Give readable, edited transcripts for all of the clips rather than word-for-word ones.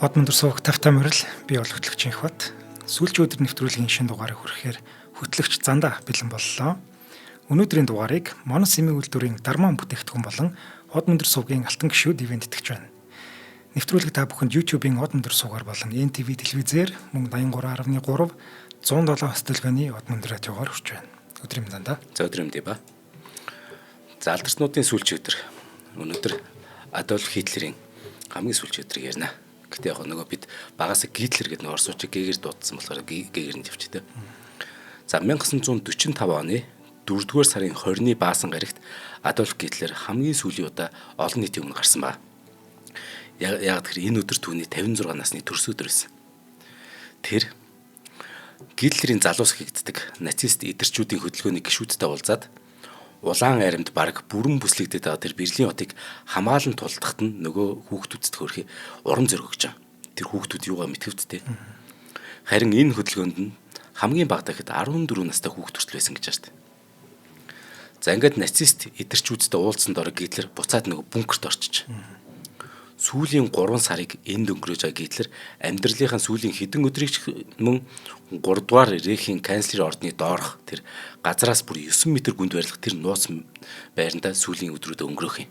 Од мөндөр сууг тавтай морил би бол хөтлөгчийн Хот. Сүүлчийн өдөр нэвтрүүлгийн шинэ дугаарыг хүрэхээр хөтлөгч Зандаа бэлэн боллоо. Өнөөдрийн дугаарыг Монос эмийн үйлдвэрийн Дарман бүтээгдэхүүн болон Од мөндөр сувгийн алтан гишүүд ивээн тэтгэж байна. Нэвтрүүлэг та бүхэнд YouTube-ийн Од мөндөр суугаар болон NTV телевизээр мөн 83.3 107 бас төлгөөний Од мөндөр радиогоор хүрч байна. Өдрийн мэнд, Зандаа. За, өдрийн мэнд ба. За, алдарснуудын сүүлчийн өдөр. Өнөөдөр Адольф Хитлерийн хамгийн сүүлчийн өдрийг ярина. Гэтэ яг нөгөө бид багасаа Гитлер гэдэг нөгөө орсуучиг гээгээр дуудсан болохоор гээгээр нь явчих тээ. За, 1945 оны 4-р сарын 20-ны баасан гарагт Адольф Гитлер хамгийн сүүлийн удаа олон нийтийн өмнө гарсан ба. Яг тэгэхээр энэ өдөр түүний 56 насны төрсөн өдөр байсан. Тэр Гитлерийн залуус хийгддэг нацист эдэрчүүдийн хөдөлгөөний гишүүдтэй уулзаад улаан айрамд бараг бүрэн бүслэгдээд байгаа тэр Берлин хотыг хамгаалан тулдахад нь нөгөө хүүхдүүдэд хөрхи урам зориг өгч байгаа. Тэр хүүхдүүд юугаа мэдхэвдтэй. Харин энэ хөдөлгөөнд нь хамгийн бага дахид 14 настай хүүхд хүртэл байсан гэж байна шүү дээ. За, ингээд нацист эдэрчүүдтэй уулзсан дор Гитлер буцаад нөгөө бункерт орчиж. Сүүлийн 3 сарыг энд өнгөрөөж байгаа Гитлер амьдралынхаа сүүлийн хэдэн өдрийг ч мөн 3 дугаар Рейхийн канцлерын ордны доорх тэр газраас бүр 9 м гүнд байрлах тэр нууц байрандаа сүүлийн өдрүүдөө өнгөрөөх юм.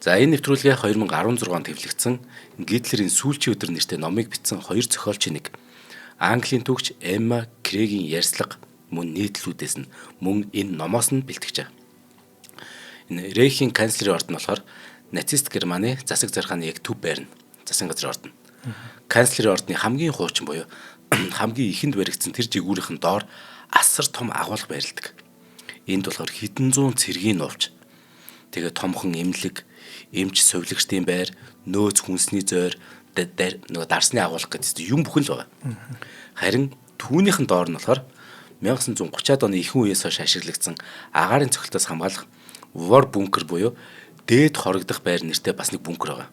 За, энэ нэвтрүүлгээ 2016 онд хэвлэгдсэн Гитлерийн сүүлчийн өдөр нэртэй номыг бичсэн хоёр зохиолчийн нэг Английн түүхч Эмма Крэгийн ярьцлага мөн нийтлүүдээс нь мөн энэ номоос нь бэлтгэж байгаа. Энэ Рейхийн канцлерын ордон болохоор нацист Германы засаг захиргааны яг төв байрна. Засгийн газрын ордон. Канцлерын ордны хамгийн хуучин буюу хамгийн ихэнд баригдсан тэр жигүүрийнхэн доор асар том агуулга байрладаг. Энд болохоор хэдэн зуун цэргийн нуувч. Тэгээ томхон эмнэлэг, эмч сувилагчдын байр, нөөц хүнсний зойр, нөгөө дарсны агуулга гэдэг юм бүхэн л байгаа. Харин түүнийхэн доор нь болохоор 1930-ад оны ихэнх үеэс хойш ашиглагдсан агаарын цохилтоос хамгаалах вор бункер буюу дээд хорогдох байр нэртэй бас нэг бункер байгаа.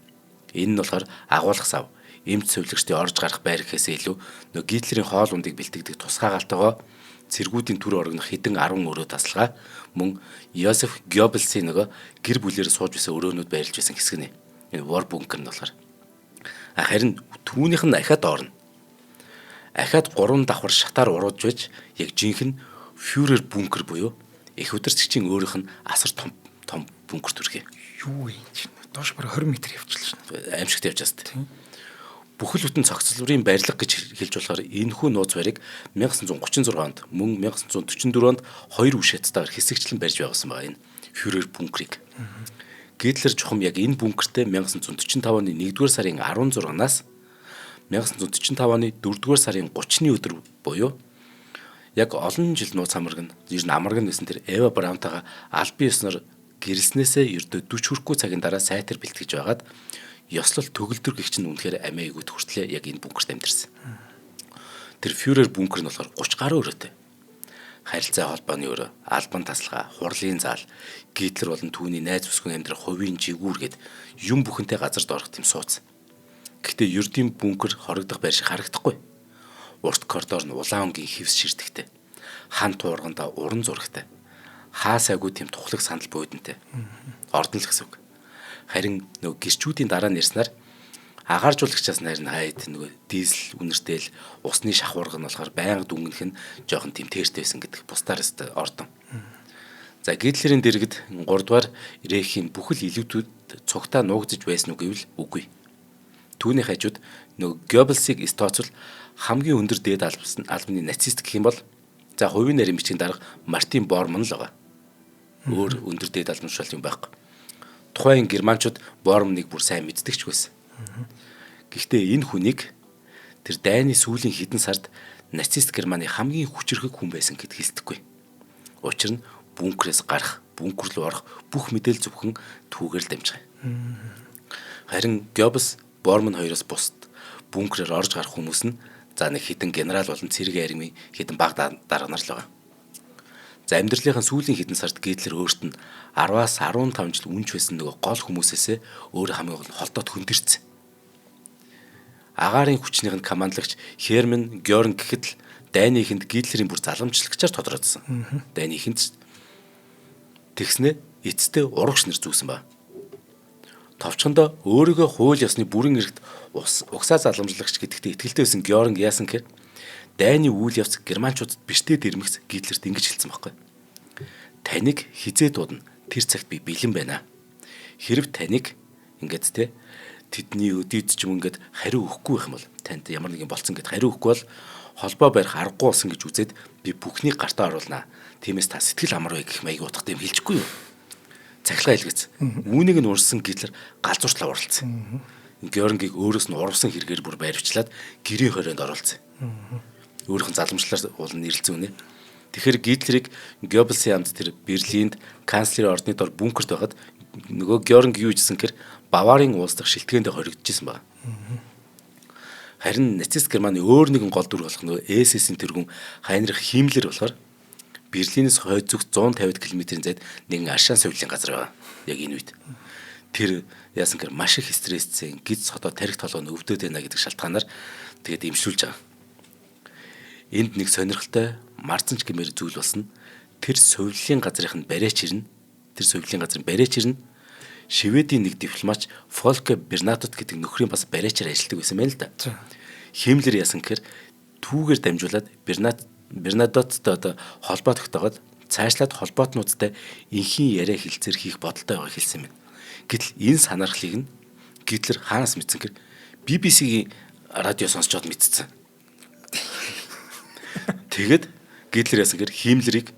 Энэ нь болохоор агуулга сав, эмч сувилагчдын орж гарах байр гэхээсээ илүү нөгөө Гитлерийн хоол ундыг бэлтгэдэг тусгай галтайгоо цэргүүдийн төр орогнох хэдэн 10 өрөө тасалгаа мөн Йосеф Гёббелсийн нөгөө гэр бүлээр сууж байсан өрөөнүүд байрлаж байсан хэсэг нэ. Энэ вор бункер нь болохоор. Харин түүнийх нь ахиад орно. Ахиад 3 давхар шатаар урууж байж яг жинхэнэ фюрер бункер буюу их удирдагчийн өөрийнх нь асар том том бункер төрхий. Юу юм чинь? Доош бараг 20 м явчихлаа шнэ. Аимшигт явж байгаа тийм. Бүхэл бүтэн цогцлборын барилга гэж хэлж болохоор энэхүү нууц байрыг 1936 онд мөн 1944 онд хоёр үе шаттайгаар хэсэгчлэн барьж байгуулсан байгаа энэ фюрер бункерыг. Гитлер чухам яг энэ бункертээ 1945 оны 1-р сарын 16-наас 1945 оны 4-р сарын 30-ны өдөр буюу яг олон жил нууц амарг нь ер нь амарг нь гэсэн тэр Эва Браунтайгаа албан ёсноор гэрэлснээсээ ердөө 40 хүрэхгүй цагийн дараа сайтар бэлтгэж байгаад ёслол төгөлдөр гихч нь үнэхээр амиа өгөх хүртлээ яг энэ бункерт амьдэрсэн. Тэр фюрер бункер нь болохоор 30 гаруй өрөөтэй. Харилцаа холбооны өрөө, албан тасалгаа, хурлын зал, Гитлер болон түүний найз бүсгүйн амьдрах хувийн жигүүр гэд юм бүхэнтэй газар доорх тийм сууц. Гэхдээ ердийн бункер хорогдох байр шиг харагдахгүй. Урт коридор нь улаан өнгийн хевс ширтэгтэй. Хан туургандаа уран зурагтай. Хаа сайгүй тийм тухлаг сандал буудантай. Ордон л гэсэн үг. Харин нөгөө гэрчүүдийн дараа нь ярьснаар агааржуулагчаас нарийн хайд нөгөө дизель үнэртэл усны шахуурга нь болохоор байнга дүнгэнэх нь жоохон тийм тээртэй байсан гэдэг бусдаар өстө ордон. За, Гитлерийн дэргэд 3 дугаар Рейхийн бүхэл элитүүд цугтаа нуугдаж байсан уу гэвэл үгүй. Түүний хажууд нөгөө Гёббелсыг эс тооцвол хамгийн өндөр дээд албаны нацист гэх юм бол за хувийн нарийн бичгийн дарга Мартин Борман л байгаа. Өөр өндөр дээд албан тушаал юм байхгүй. Тухайн германчууд Бормныг бүр сайн мэддэг ч байсан. Гэхдээ энэ хүнийг тэр дайны сүүлийн хэдэн сард нацист Германы хамгийн хүчирхэг хүн байсан гэд хэлдэхгүй. Учир нь бункерээс гарах, бункер рүү орох бүх мэдээлэл зөвхөн түүгээр л дамжих. Харин Гёббелс, Борман хоёроос бусд бункерээр орж гарах хүмүүс нь за нэг хэдэн генерал болон цэрэг армийн хэдэн баг дарга нар л байгаа. За, амьдралынхаа сүүлийн хэдэн сард Гитлер өөрт нь 10-аас 15 жил үнж байсан нөгөө гол хүмүүсээсээ өөр хамгийн гол нь холдоод хөндөрцөн. Агаарын хүчнийх нь командлагч Херман Гёринг гэхэд л дайны эхэнд Гитлерийн бүр залгамжлагчаар тодорхойлсон. Дайны эхэнд тэгснэ эцэстээ урагш нэр зүүсэн ба. Товчхондоо өөрийгөө хууль ёсны бүрэн эрхт угсаа залгамжлагч гэдэгтээ итгэлтэй байсан Георг яасан гэхээр дайны үйл явц германчуудад бэртээ дэрмэгц Гитлерт ингэж хэлсэн байхгүй. Таныг хизээ дуудана. Тэр цагт би бэлэн байна. Хэрв таныг ингээд те тэдний өдийд ч юм ингээд хариу өгөхгүй байх юм бол танд ямар нэгэн болцсон гэд хариу өгөхгүй бол холбоо барих аргагүй болсон гэж үзээд би бүхнийг гартаа оруулнаа. Тиймээс та сэтгэл амар бай гэх маяг утгатай юм хэлчихгүй юу? Цахилгаан хэлгэц. Үүнийг нь уншсан Гитлер галзуурчлаа уралцсан. Георгийг өөрөөс нь урвсан хэрэгээр бүр баривчлаад гэрийн хорионд оруулсан. Өөрийнх нь заламжлалаар уул нэрлэлсэн үнэ. Тэгэхээр Гитлерийг Геббелсийн хамт тэр Берлинд канцлерын ордны дор бункерт байхад нөгөө Георг юу хийжсэн гэхээр Баварын улс дахь шилтгээндээ хоригдчихсан байна. Харин нацист Германы өөр нэгэн гол дүр болох нөгөө СС-ийн тэргүүн Хайнрих Химмлер болохоор Берлинээс хойд зүгт 150 км-ийн зайд нэгэн аршаан сувилын газар байгаа. Яг энэ үед. Тэр яасан гэхээр маш их стрессцэн, гиз содоо тарих толгой нь өвдөд байна гэдэг шалтгаанаар тэгээд имжлүүлж байгаа. Энд нэг сонирхолтой марцанч гэмээр зүйл болсон. Тэр сувилын газрын нь бариач ирнэ. Тэр сувилын газрын бариач ирнэ. Шведийн нэг дипломатч Фолке Бернадот гэдэг нөхрийн бас бариачаар ажилладаг байсан байна л да. Химмлер яасан гэхээр түүгээр дамжуулаад Бернадоттой одоо холбоо тогтоогоод цаашлаад холбоотнуудтай энхийн яриа хэлцээр хийх бодолтой байгааг хэлсэн юм. Гэтэл энэ санаархлыг нь Гитлер хаанаас мэдсэн гэхээр BBC-гийн радио сонсчоод мэдсэн. Тэгэд Гитлер яасан гэхээр Химмлерийг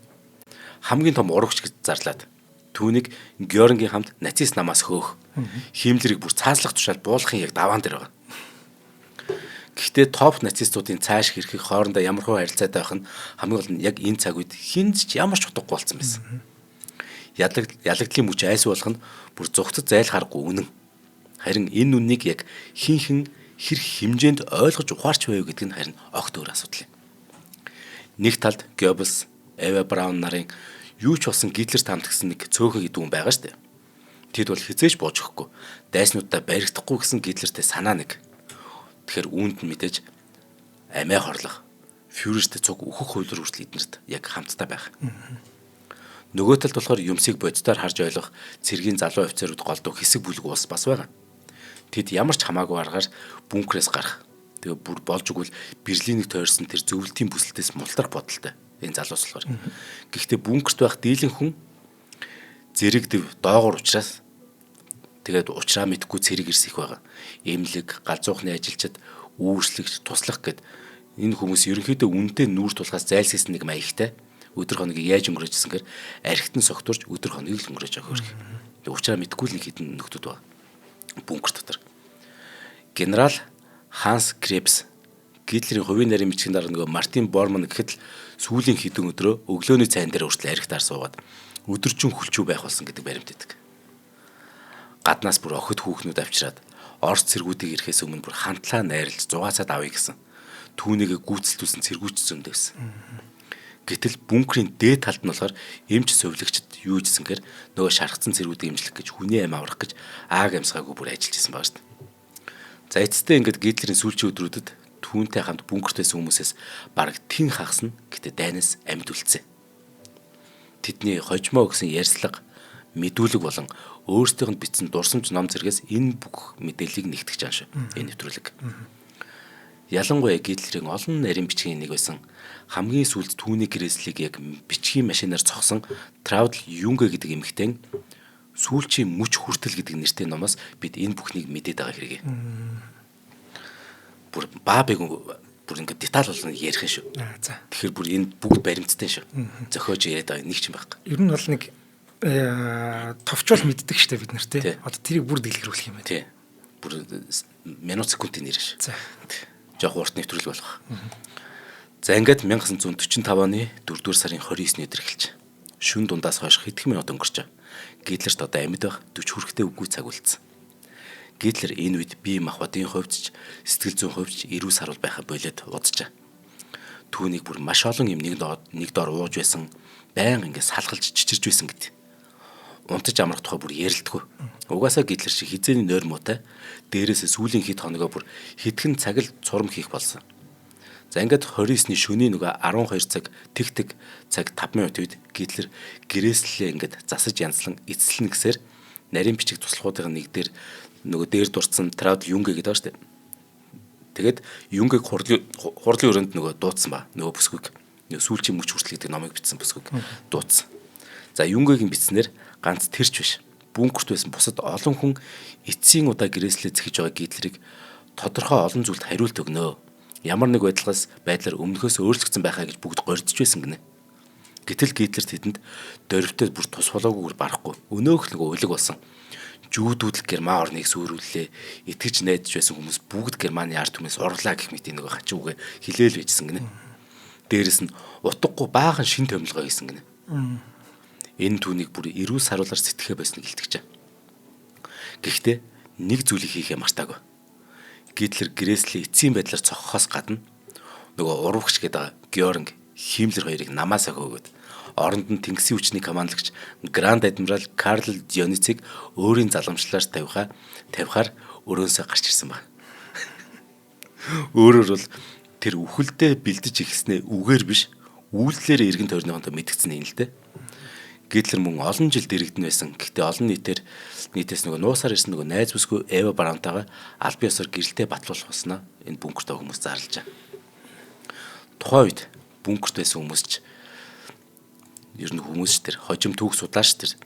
хамгийн том урагч гэж зарлаад түүнийг Георгийн хамт нацист намаас хөөх. Химмлерийг бүр цааслах тушаал буулгахын яг даваан дээр байгаа. Гэхдээ топ нацистуудын цааш хэрхэх хоорондоо ямар хөө харилцаатай байх нь хамгийн гол нь яг энэ цаг үед хүнд ч ямар ч утгагүй болсон байсан. Ялагдлын мөч айс болох нь бүр зүгтд зайлах аргагүй үнэн. Харин энэ үннийг яг хин хин хэр хэмжээнд ойлгож ухаарч байв гэдэг нь харин огт өөр асуудал юм. Нэг талд Геббелс, Эва Браун нарын юу ч болсон Гитлер таамтгсан нэг цөөхөн хэдэн хүн байгаа шүү дээ. Тэд бол хизээч бууж өгөхгүй. Дайснуудаа баригдахгүй гэсэн Гитлертэй санаа нэг. Тэгэхээр үүнд нь мэдээж амиа хорлох, фюрертэй цуг өөхөх хувилбар хүртэл эднэрт яг хамтдаа байх. Нөгөө талд болохоор юмсыг бодитоор харж ойлгох цэргийн залуу офицерууд голдуу хэсэг бүлэг улс бас байгаа. Тэд ямар ч хамаагүй аргаар бункерээс гарах. Тэгээ бүр болж игэл Берлинийг тойрсон тэр зөвлөлтийн бүсэлтээс мултрах бодолтой. Энэ залуус болохоор. Гэхдээ бункерт байх дийлэн хүн зэрэг дэв доогоор учраас тэгээд уучраа мэдхгүй цэрэг ирс их байгаа. Эмнэлэг, галзуухны ажилчид, үүрслэгч, туслах гэд энэ хүмүүс ерөнхийдөө үнэтэй нүүр тулахаас зайлсхийсэн нэг маягтай өдөр хоногийг яаж өнгөрөөжсэн гэхээр архитан согтурч өдөр хоногийг л өнгөрөөж байгаа хөрх. Тэгээд уучраа мэдхгүй л нэг хэдэн нөхдүүд байгаа. Бункер дотор. Генерал Ханс Кребс Гитлерийн хувийн нарийн бичгийн дараа нөгөө Мартин Борман гэхэд л сүүлийн хэдэн өдрөө өглөөний цайн дээр хүртэл архитаар суугаад өдөржин хүлчүү байх болсон гэдэг баримт өгдөг. Гаднаас бүр охид хүүхнүүд авчираад Орос цэргүүдийг ирэхээс өмнө бүр хантлаа найрлж зугаацаад авъя гэсэн. Түүнийг гүйцэлдүүлсэн цэргүүч зөндөө байсан. Гэтэл бункерийн дээд талд нь болохоор эмч сувилагчд юу хийжсэн гэхээр нөгөө шархацсан цэргүүдийг эмчлэх гэж хүний ам аврах гэж ааг амьсгаагүй бүр ажиллаж исэн байгаа шүү дээ. За эцэстээ ингээд Гитлерийн сүүлчийн өдрүүдэд түүнтэй хамт бункерт байсан хүмүүсээс бараг тэн хагас нь гэтээ дайнаас амьд үлдсэн. Тэдний хожмоо гэсэн ярьцлага, мэдүүлэг болон өөрсдийнх нь бичсэн дурсамж ном зэргээс энэ бүх мэдээллийг нэгтгэж байгаа шүү. Энэ нэвтрүүлэг. Ялангуяа Гитлерийн олон нарийн бичгийн нэг байсан хамгийн сүүлд түүний гэрээслийг яг бичгийн машинаар цогсон Траудл Юнге гэдэг эмэгтэй сүүлчийн мөч хүртэл гэдэг нэртэй номоос бид энэ бүхнийг мэдээд байгаа хэрэг. Бүр баабыг бүр ингээд деталь болгон ярих юм шүү. За. Тэгэхээр бүр энэ бүгд баримттай шүү. Зохиож яриад байгаа нэг ч юм байхгүй. Ер нь бол нэг товчвол мэддэг штэ бид нар тий. Одоо тэрийг бүр дэлгэрүүлэх юм байна. Тий. Бүр минут секундын нэр шүү. За. Жохо урт нэвтрүүлэг болох. За ингээд 1945 оны 4-р сарын 29-ний өдөр эхэлж. Шүн дундаас хойш хэдхэн минут өнгөрч. Гитлерт одоо амьд байх 40 хүрэхтэй үгүй цаг үлдсэн. Гитлер энэ үед бие махбодын хувьд ч сэтгэл зүйн хувьд ч эрүү саруул байхаа болоод уджээ. Түүнийг бүр маш олон юм нэг доор ууж байсан, байнга ингээд салгалж чичирж байсан гэдэг. Унтаж амрах тухай бүр ярилдаггүй. Угаасаа Гитлер шиг хизээний нойр муутай дээрээсээ сүүлийн хэд хоногоо бүр хэдхэн цаг л цурам хийх болсон. За ингээд 29-ний шөнийн нөгөө 12 цаг тэг тэг цаг 5 минут үед Гитлер гэрээслэлээ ингээд засаж янзлан эцэслэнэ гэсээр Нарийн бичиг туслахуудын нэг дээр нөгөө дээр дурдсан Траудл Юнге гэдэг байгаа шүү дээ. Тэгээд Юнгег хурлын өрөөнд нөгөө дуудсан ба. Нөгөө бүсгүйг нөгөө сүүлчийн мөч хүртэл гэдэг номыг бичсэн бүсгүйг дуудсан. За Юнгэгийн бичснээр ганц тэрч биш. Бункерт байсан бусад олон хүн эцсийн удаа гэрээслээ зэхэж байгаа Гитлерийг тодорхой олон зүйлд хариулт өгнө. Ямар нэг байдлаас байдлаар өмнөхөөс өөрчлөгдсөн байхаа гэж бүгд горьдож байсан гинэ. Гэтэл Гитлер тэдэнд дөрвтэй бүр тус болоогүйгээр барахгүй. Өнөөх нөгөө улиг болсон. Жүүдүүд л Герман орныг сүрүүллээ. Итгэж найдаж байсан хүмүүс бүгд Германы ард түмээс орлаа гэх мэт нөгөө хачин үгээ хилээл байжсэн гинэ. Дээрэс нь утгагүй баахан шин томилгоо хийсэн гинэ. Энэ түүнийг бүр эрүүл саруулаар сэтгэхэ байсныг илтгэжээ. Гэхдээ нэг зүйлийг хийхээ мартаагүй. Гитлер гэрээслийн эцсийн байдлаар цохохоос гадна нөгөө урвагч гэдэг Георг Химмлер хоёрыг намаасаа хөөгөөд оронд нь Тэнгисийн хүчний командлагч Гранд Адмирал Карл Дионицыг өөрийн залгамжлалаар тавихаар өрөөнсөө гарч ирсэн баг. Өөрөөр бол тэр үхэлдээ бэлдэж ихснээ үгээр биш үйлдэлээр эргэн тойрныхонтой мэдгдсэн юм л дээ. Гитлер мөн олон жил дэрэгдэн байсан. Гэхдээ олон нийтээс нөгөө нуусаар ирсэн нөгөө найз бүсгүй Эва Браунтайгаа албан ёсоор гэрэлтэй батлуулах болсноо энэ бункерт хүмүүс зарлжээ. Тухайн үед бункерт байсан хүмүүс ч ер нь хүмүүс тэр хожим түүх судлаач тэр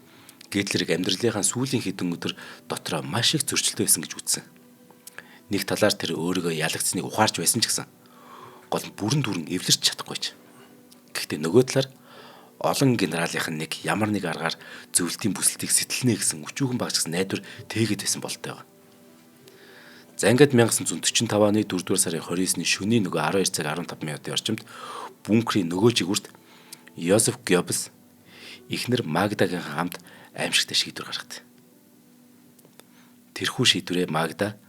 Гитлерийг амьдралынхаа сүүлийн хэдэн өдөр дотроо маш их зөрчилтэй байсан гэж үзсэн. Нэг талаар тэр өөрийгөө ялагдсныг ухаарч байсан ч гэсэн гол нь бүрэн дүүрэн эвлэрч чадахгүй ч. Гэхдээ нөгөө талаар олон генералынх нь нэг ямар нэг аргаар зөвлөлтийн бүсэлтийг сэтэлнэ гэсэн өчүүхэн багч гэсэн найдвар тээгээд байсан болтой байгаа. За ингээд 1945 оны 4-р сарын 29-ний шөнийн нөгөө 12 цаг 15 минутын орчимд бункерийн нөгөө жигүүрт Йозеф Геббелс эхнэр Магдагийн хамт аимшигтай шийдвэр гаргадаг. Тэрхүү шийдвэрээ Магда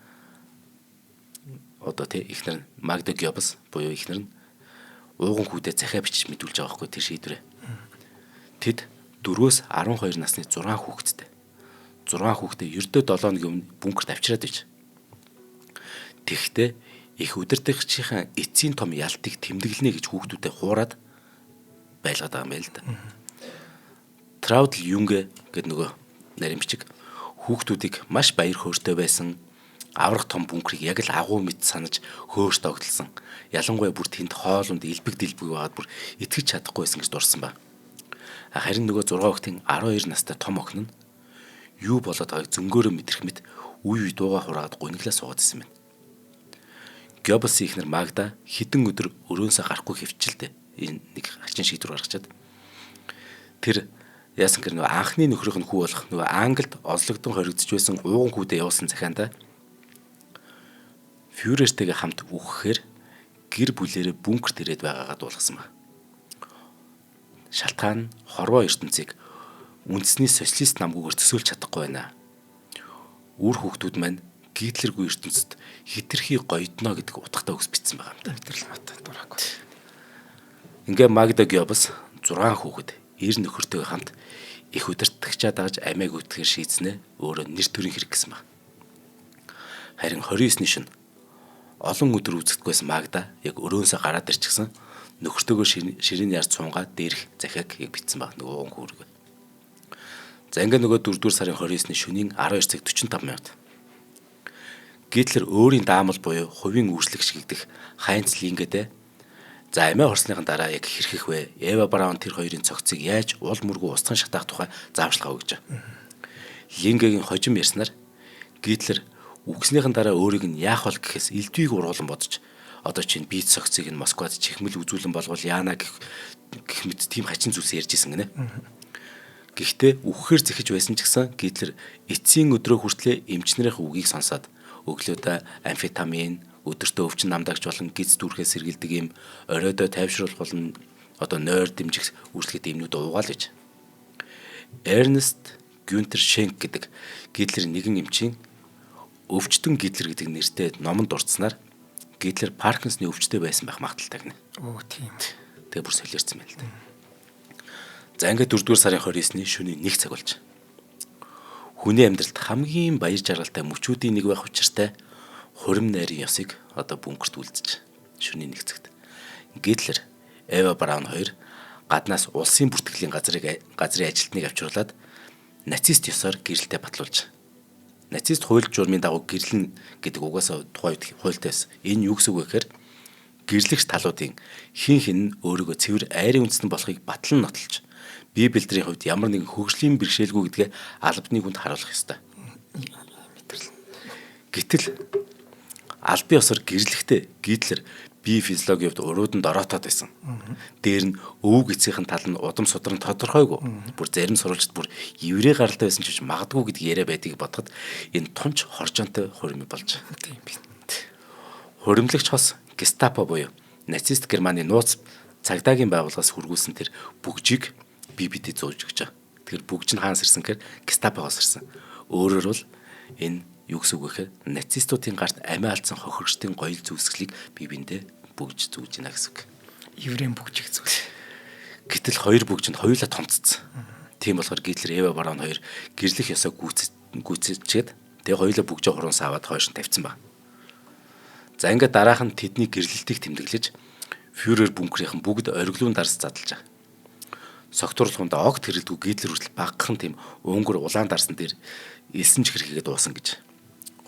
одоо тий эхнэр Магда Геббелс буюу эхнэр нь ууган хүүдээ захиа бичиж мэдүүлж байгаа байхгүй тэр шийдвэрээ. Тэд 4-өөс 12 насны 6 хүүхэдтэй. 6 хүүхдээ ердөө 7 хоногийн өмнө бункерт авчираад байж. Тэгэхдээ их удирдагчийн эцсийн том ялтыг тэмдэглэнэ гэж хүүхдүүдэд хуураад байлгаад байгаа юм байна л да. Траудл Юнге гэдэг нөгөө нарийн бичиг хүүхдүүдийг маш баяр хөөртэй байсан аврах том бункерыг яг л агуу мэд санаж хөөрт огтлсон. Ялангуяа бүр тэнд хоолунд илбэг дэлбэг байгаад бүр итгэж чадахгүй байсан гэж дурсан ба. Харин нөгөө 6 хүүхдийн 12 настай том охин нь юу болоод байгааг зөнгөөрөө мэдрэх мэт үе үе дууга хураагаад гуниглаа суугаад исэн байна. Геббелсийн эхнэр Магда хэдэн өдөр өрөөнсөө гарахгүй хэвчилдэ. Энэ нэг хачин шийдвэр гаргачаад тэр яасан гэр нөгөө анхны нөхрийнх нь хүү болох нөгөө Англид ослогдон хоригдож байсан ууган хүүдээ явуулсан захианда фюрертэйгээ хамт үхэхээр гэр бүлээрээ бункерт ирээд байгаагаа дуулгасан ба. Шалтгаан нь хорвоо ертөнцийг үндэсний социалист намгүйгээр төсөөлж чадахгүй байна. Үр хүүхдүүд маань Гитлергүй ертөнцид хитрхи гоёдно гэдэг утгатай үгс бичсэн байгаа юм да. Мэдрэл мат дураагүй. Ингээ Магда Геббелс 6 хүүхэд 90 нөхөртэйгээ хамт их удирдагчаа дагаж амиаг үтгэхээр шийдснээ өөрөө нэр төрийн хэрэг гэсэн баг. Харин 29-ний шөнө олон өдөр үзэгдэхгүйсэн Магда яг өрөөнсөө гараад ирчихсэн нөхөртөөгөө ширээний ард сунгаад дээрх захиаг яг бичсэн баг нөгөө уган хүүрэг. За ингээ нөгөө 4-р сарын 29-ний шөнийн 12 цаг 45 минут. Гитлер өөрийн даамал буюу хувийн үйлчлэгч гэгдэх Хайнц Лингедээ за амиа хорсныхан дараа яг хэрхэх вэ? Эва Браун тэр хоёрын цогцыг яаж уул мөргүү устган шатаах тухай зааварчилгаа өгч. Лингегийн хожим ярьснаар Гитлер үгснийхэн дараа өөрийг нь яах бол гэхээс элдвийг ургуулan бодож одоо чинь бие цогцыг нь Москвад чихмэл үзүүлэн болвол яана гэх мэт тийм хачин зүйлс ярьж исэн гинэ. Гэхдээ үхэхээр зэхэж байсан ч гэсэн Гитлер эцсийн өдрөө хүртлээ эмчнэрийн үгийг сонсоод өглөөдөө амфетамин, өдөртөө өвчин намдагч болон гиз дүүрхээс сэргийлдэг юм оройдоо тайвшруулах болон одоо нойр дэмжих үйлчлэгэд эмнүүд уугаал гэж. Эрнест Гюнтер Шенк гэдэг Гитлерийн нэгэн эмчийн өвчтөн Гитлер гэдэг нэртэй номонд дурдсанаар Гитлер Паркинсны өвчтөй байсан байх магадaltaй гинэ. Өө тийм. Тэгээ бүр солиорсон байна л да. За ингээд 4-р сарын 29-ний шөнийн 1 цаг болж. Хүний амьдралд хамгийн баяр жаргалтай мөчүүдийн нэг байх учиртай хурим найрын ёсыг одоо бункерт үлдэж шөнийн 1 цагт. Гитлер, Эва Браун хоёр гаднаас улсын бүртгэлийн газрын ажилтныг авчруулад нацист ёсоор гэрэлтэй батлуулж. Нацист хууль журмын дагуу гэрлэн гэдэг угаасаа тухайн үед хуультай байсан. Энэ юу гэсэн үг вэ гэхээр гэрлэгч талуудын хин хин нь өөрийгөө цэвэр айрын үндэстэн болохыг батлан нотолж бие бэлдрийн хувьд ямар нэгэн хөгжлийн бэрхшээлгүй гэдгээ албаны хүнд харуулах ёстой. Гэтэл албан ёсоор гэрлэхдээ Гитлер бие физиологийн хувьд уруудан дороотоод байсан. Дээр нь өвөг эцсийнхэн тал нь удам судран тодорхойгүй. Бүр зарим сурвалжид бүр еврей гаралтай байсан ч гэж магадгүй гэдэг яриа байдгийг бодоход энэ тунч хоржоонтой хурим болж. Тийм байна. Хуримлагч хос Гестапо буюу нацист Германы нууц цагдаагийн байгууллагаас хүргүүлсэн тэр бүгжийг бие биедээ зөөж өгч байгаа. Тэр бүгж нь хаанаас ирсэн гэхээр Гестапогоос ирсэн. Өөрөөр бол энэ юу гэсэн үг вэ гэхээр нацистуудын гарт амиа алдсан хохирогчдын гоёл зүсгэлийг бие биендээ бүгж зүүж гинэ гэсэн үг. Еврейн бүгжийг зүйл. Гэтэл хоёр бүгж нь хоёулаа томцсон. Тийм болохоор Гитлер, Эва Браун хоёр гэрлэх ёсоо гүйцэтчихэд тэгээ хоёулаа бүгжээ хуруунсаа аваад хойш нь тавьсан баг. За ингээд дараах нь тэдний гэрлэлтийг тэмдэглэж фюрер бункерийнхэн бүгд ориглон дарс задлж байгаа. Согтуурлахундаа огт хэрэлдгүй Гитлер хүртэл багахан тийм өнгөр улаан дарсан дээр элсэн чихэр хийгээд уусан гэж.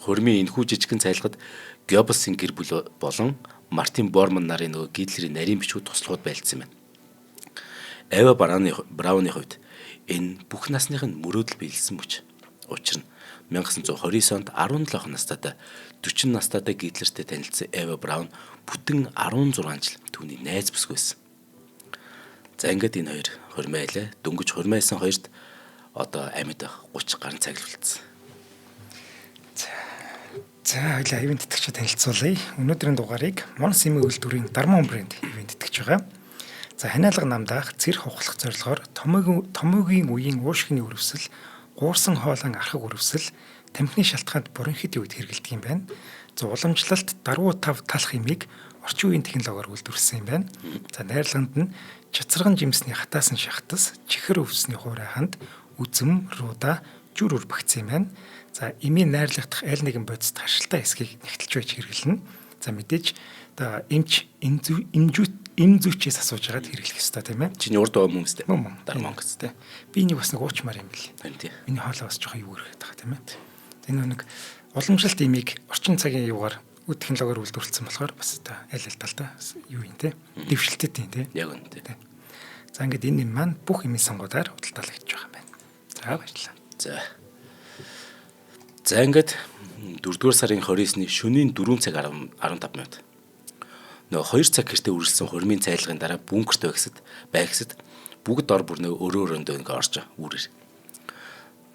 Хурмын энэхүү жижигхэн цайлгад Гёббелсийн гэр бүл болон Мартин Борман нарын нөгөө Гитлерийн нарийн бичгүүд туслахуд байлдсан юм байна. Эва Брауны хувьд энэ бүх насных нь мөрөөдөл биелсэн мөч. Учир нь 1929 онд 17 настайдаа 40 настайдаа Гитлертэй танилцсан Эва Браун бүтэн 16 жил түүний найз бүсгүй байсан. За ингээд энэ хоёр хурмайлаа. Дөнгөж хурмайлсан хоёрт одоо амьд 30 гаруй цаг л үлдсэн. За хоёлаа ивээн тэтгэгчид танилцуулъя. Өнөөдрийн дугаарыг Монс эмийн үйлдвэрийн Дармон брэнд ивээн тэтгэж байгаа. За ханиалга намдаах цэр хавхлах зорилгоор томоогийн үеийн уушгины өрөвсөл, гуурсан хоолон архаг өрөвсөл, тамхины шалтгаанд бурынхэд үед хэрэглэдэг юм байна. За уламжлалт дарвуу тав талах имийг орчин үеийн технологиор үйлдвэрлэсэн юм байна. За найрлаганд нь чацраган жимсний хатаасан шахтас, чихэр өвсний хуурай ханд, үзэм, руда, жүр үр багцсан юм байна. За эмийн найрлагдах аль нэгэн бодисд харшилтай хэсгийг нэгтэлж байж хэрэглэнэ. За мэдээж одоо эмч эм зүйчээс асууж байгаад хэрэглэх ёстой тийм ээ. Чиний урд байгаа хүмүүстэй. Мөн. Дармон гэсэн. Тэ. Би энийг бас нэг уучмаар юм бэл. Харин тий. Миний хоолой бас жоохон юу ирэхэд байгаа тийм ээ. Энэ нэг уламжлалт имийг орчин цагийн юугаар үд технологиор үйлдвэрлэсэн болохоор бас одоо аль аль талдаа юу юм те. Дэвшилтэд юм те. Яг үнэ тий. За ингээд энэ юм маань бүх эмийн сонгуудаар худалдаалагдж байгаа юм байна. За баярлалаа. За. За ингээд 4-р сарын 29-ний шөнийн 4 цаг 15 минут. Нөгөө 2 цаг гэртээ үргэлжлсэн хурмын цайлгын дараа бункерт байгсад бүгд дор бүр нөгөө өрөө өрөөндөө ингээ орж үүрээр.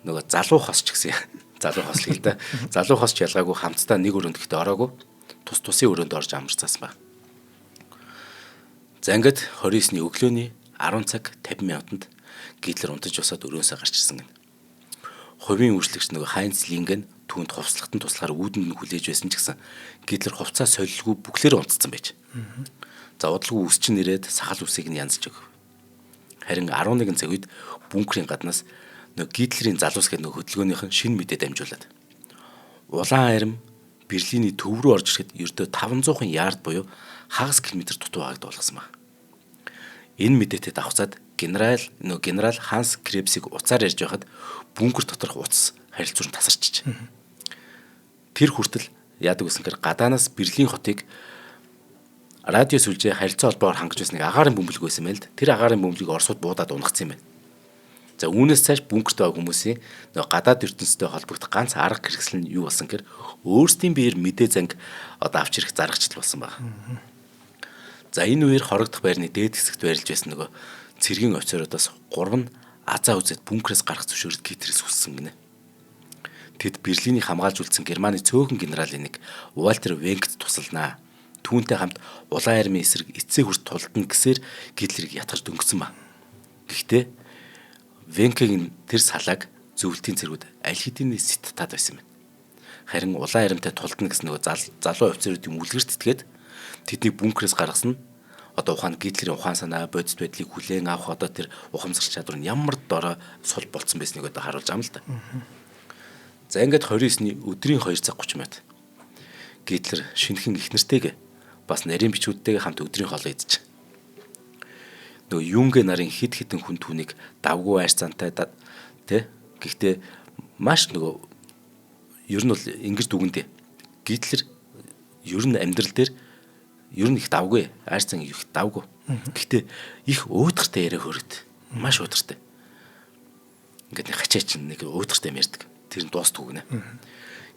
Нөгөө залуу хос ч гэсэн залуу хос л да. Залуу хос ч ялгаагүй хамтдаа нэг өрөөнд гэхдээ ороогүй тус тусын өрөөнд орж амарцаасан ба. За ингээд 29-ний өглөөний 10 цаг 50 минутанд Гитлер унтаж босоод өрөөнсөө гарч ирсэн гэнэ. Хувийн үйлчлэгч нөгөө Хайнц Линген түүнд хувцлагтан туслахаар үүдэнд нь хүлээж байсан ч гэсэн Гитлер хувцаа солилгүй бүхлээр унтцсан байж. За удалгүй үс чинь ирээд сахал үсийг нь янзлж өгөв. Харин 11 цаг үед бункерийн гаднаас нөгөө Гитлерийн залуус гэдэг нөгөө хөдөлгөөнийх нь шинэ мэдээ дамжуулаад улаан арим Берлиний төв рүү орж ирэхэд ердөө 500 ярд буюу хагас километр дутуу байгааг дуулгасан баг. Энэ мэдээтэй давхцаад генерал Ханс Кребсийг уцаар ярьж байхад бункер доторх утас харилцуур нь тасарчиж. Тэр хүртэл яадаг гэсэн гэхээр гадаанаас Берлин хотыг радио сүлжээ харилцаа холбоогоор хангаж байсан нэг агаарын бөмбөлөг байсан байл л. Тэр агаарын бөмбөлгийг Оросууд буудаад унагцсан юм байна. За үүнээс цааш бункерт байгаа хүмүүсийн нөгөө гадаад ертөнцтэй холбогдох ганц арга хэрэгсэл нь юу болсон гэхээр өөрсдийн биеэр мэдээ занг одоо авч ирэх заргачлал болсон байна. За энэ үеэр хорогдох байрны дээд хэсэгт байрлаж байсан нөгөө цэргийн офицеруудаас 3 нь азаа үзээд бункерээс гарах зөвшөөрөл Гитлерээс хүссэн гинэ. Тэд Берлинийг хамгаалж үлдсэн Германы цөөхөн генералын нэг Вальтер Венгт тусалнаа. Түүнтэй хамт улаан армийн эсрэг эцсээ хүрт тулдна гэсээр Гитлерийг ятгах дөнгөцсөн ба. Гэхдээ Венкегийн тэр салааг зөвлөлтийн цэргүүд аль хэдийн сэт таад байсан юм байна. Харин улаан армитай тулдна гэсэн нөгөө залуу офицеруудын үлгэрт итгээд тэднийг бункерээс гаргасан нь одоо ухаан Гитлерийн ухаан санаа, бодит байдлыг хүлээн авах одоо тэр ухамсар чадвар нь ямар дорой сул болцсон байсныг одоо харуулж байгаа юм л да. За ингээд 29-ний өдрийн 2 цаг 30 минут. Гитлер шинэхэн их нэртэйгээ бас нарийн бичүүдтэйгээ хамт өдрийн хоолоо идэж. Нөгөө Юнгэ нарын хид хідэн хүн түүнийг давгүй айр цантай тэ Гэхдээ маш нөгөө ер нь бол ингэж дүгэндээ. Гитлер ер нь амьдрал дээр ер нь их давгүй. Айрцан их давгүй. Гэхдээ их өөдөртэй яриа хөрөд. Маш өөдөртэй. Ингээд нэг хачаа чинь нэг өөдөртэй юм ярьдаг. Тэр нь дуустдаг гинэ.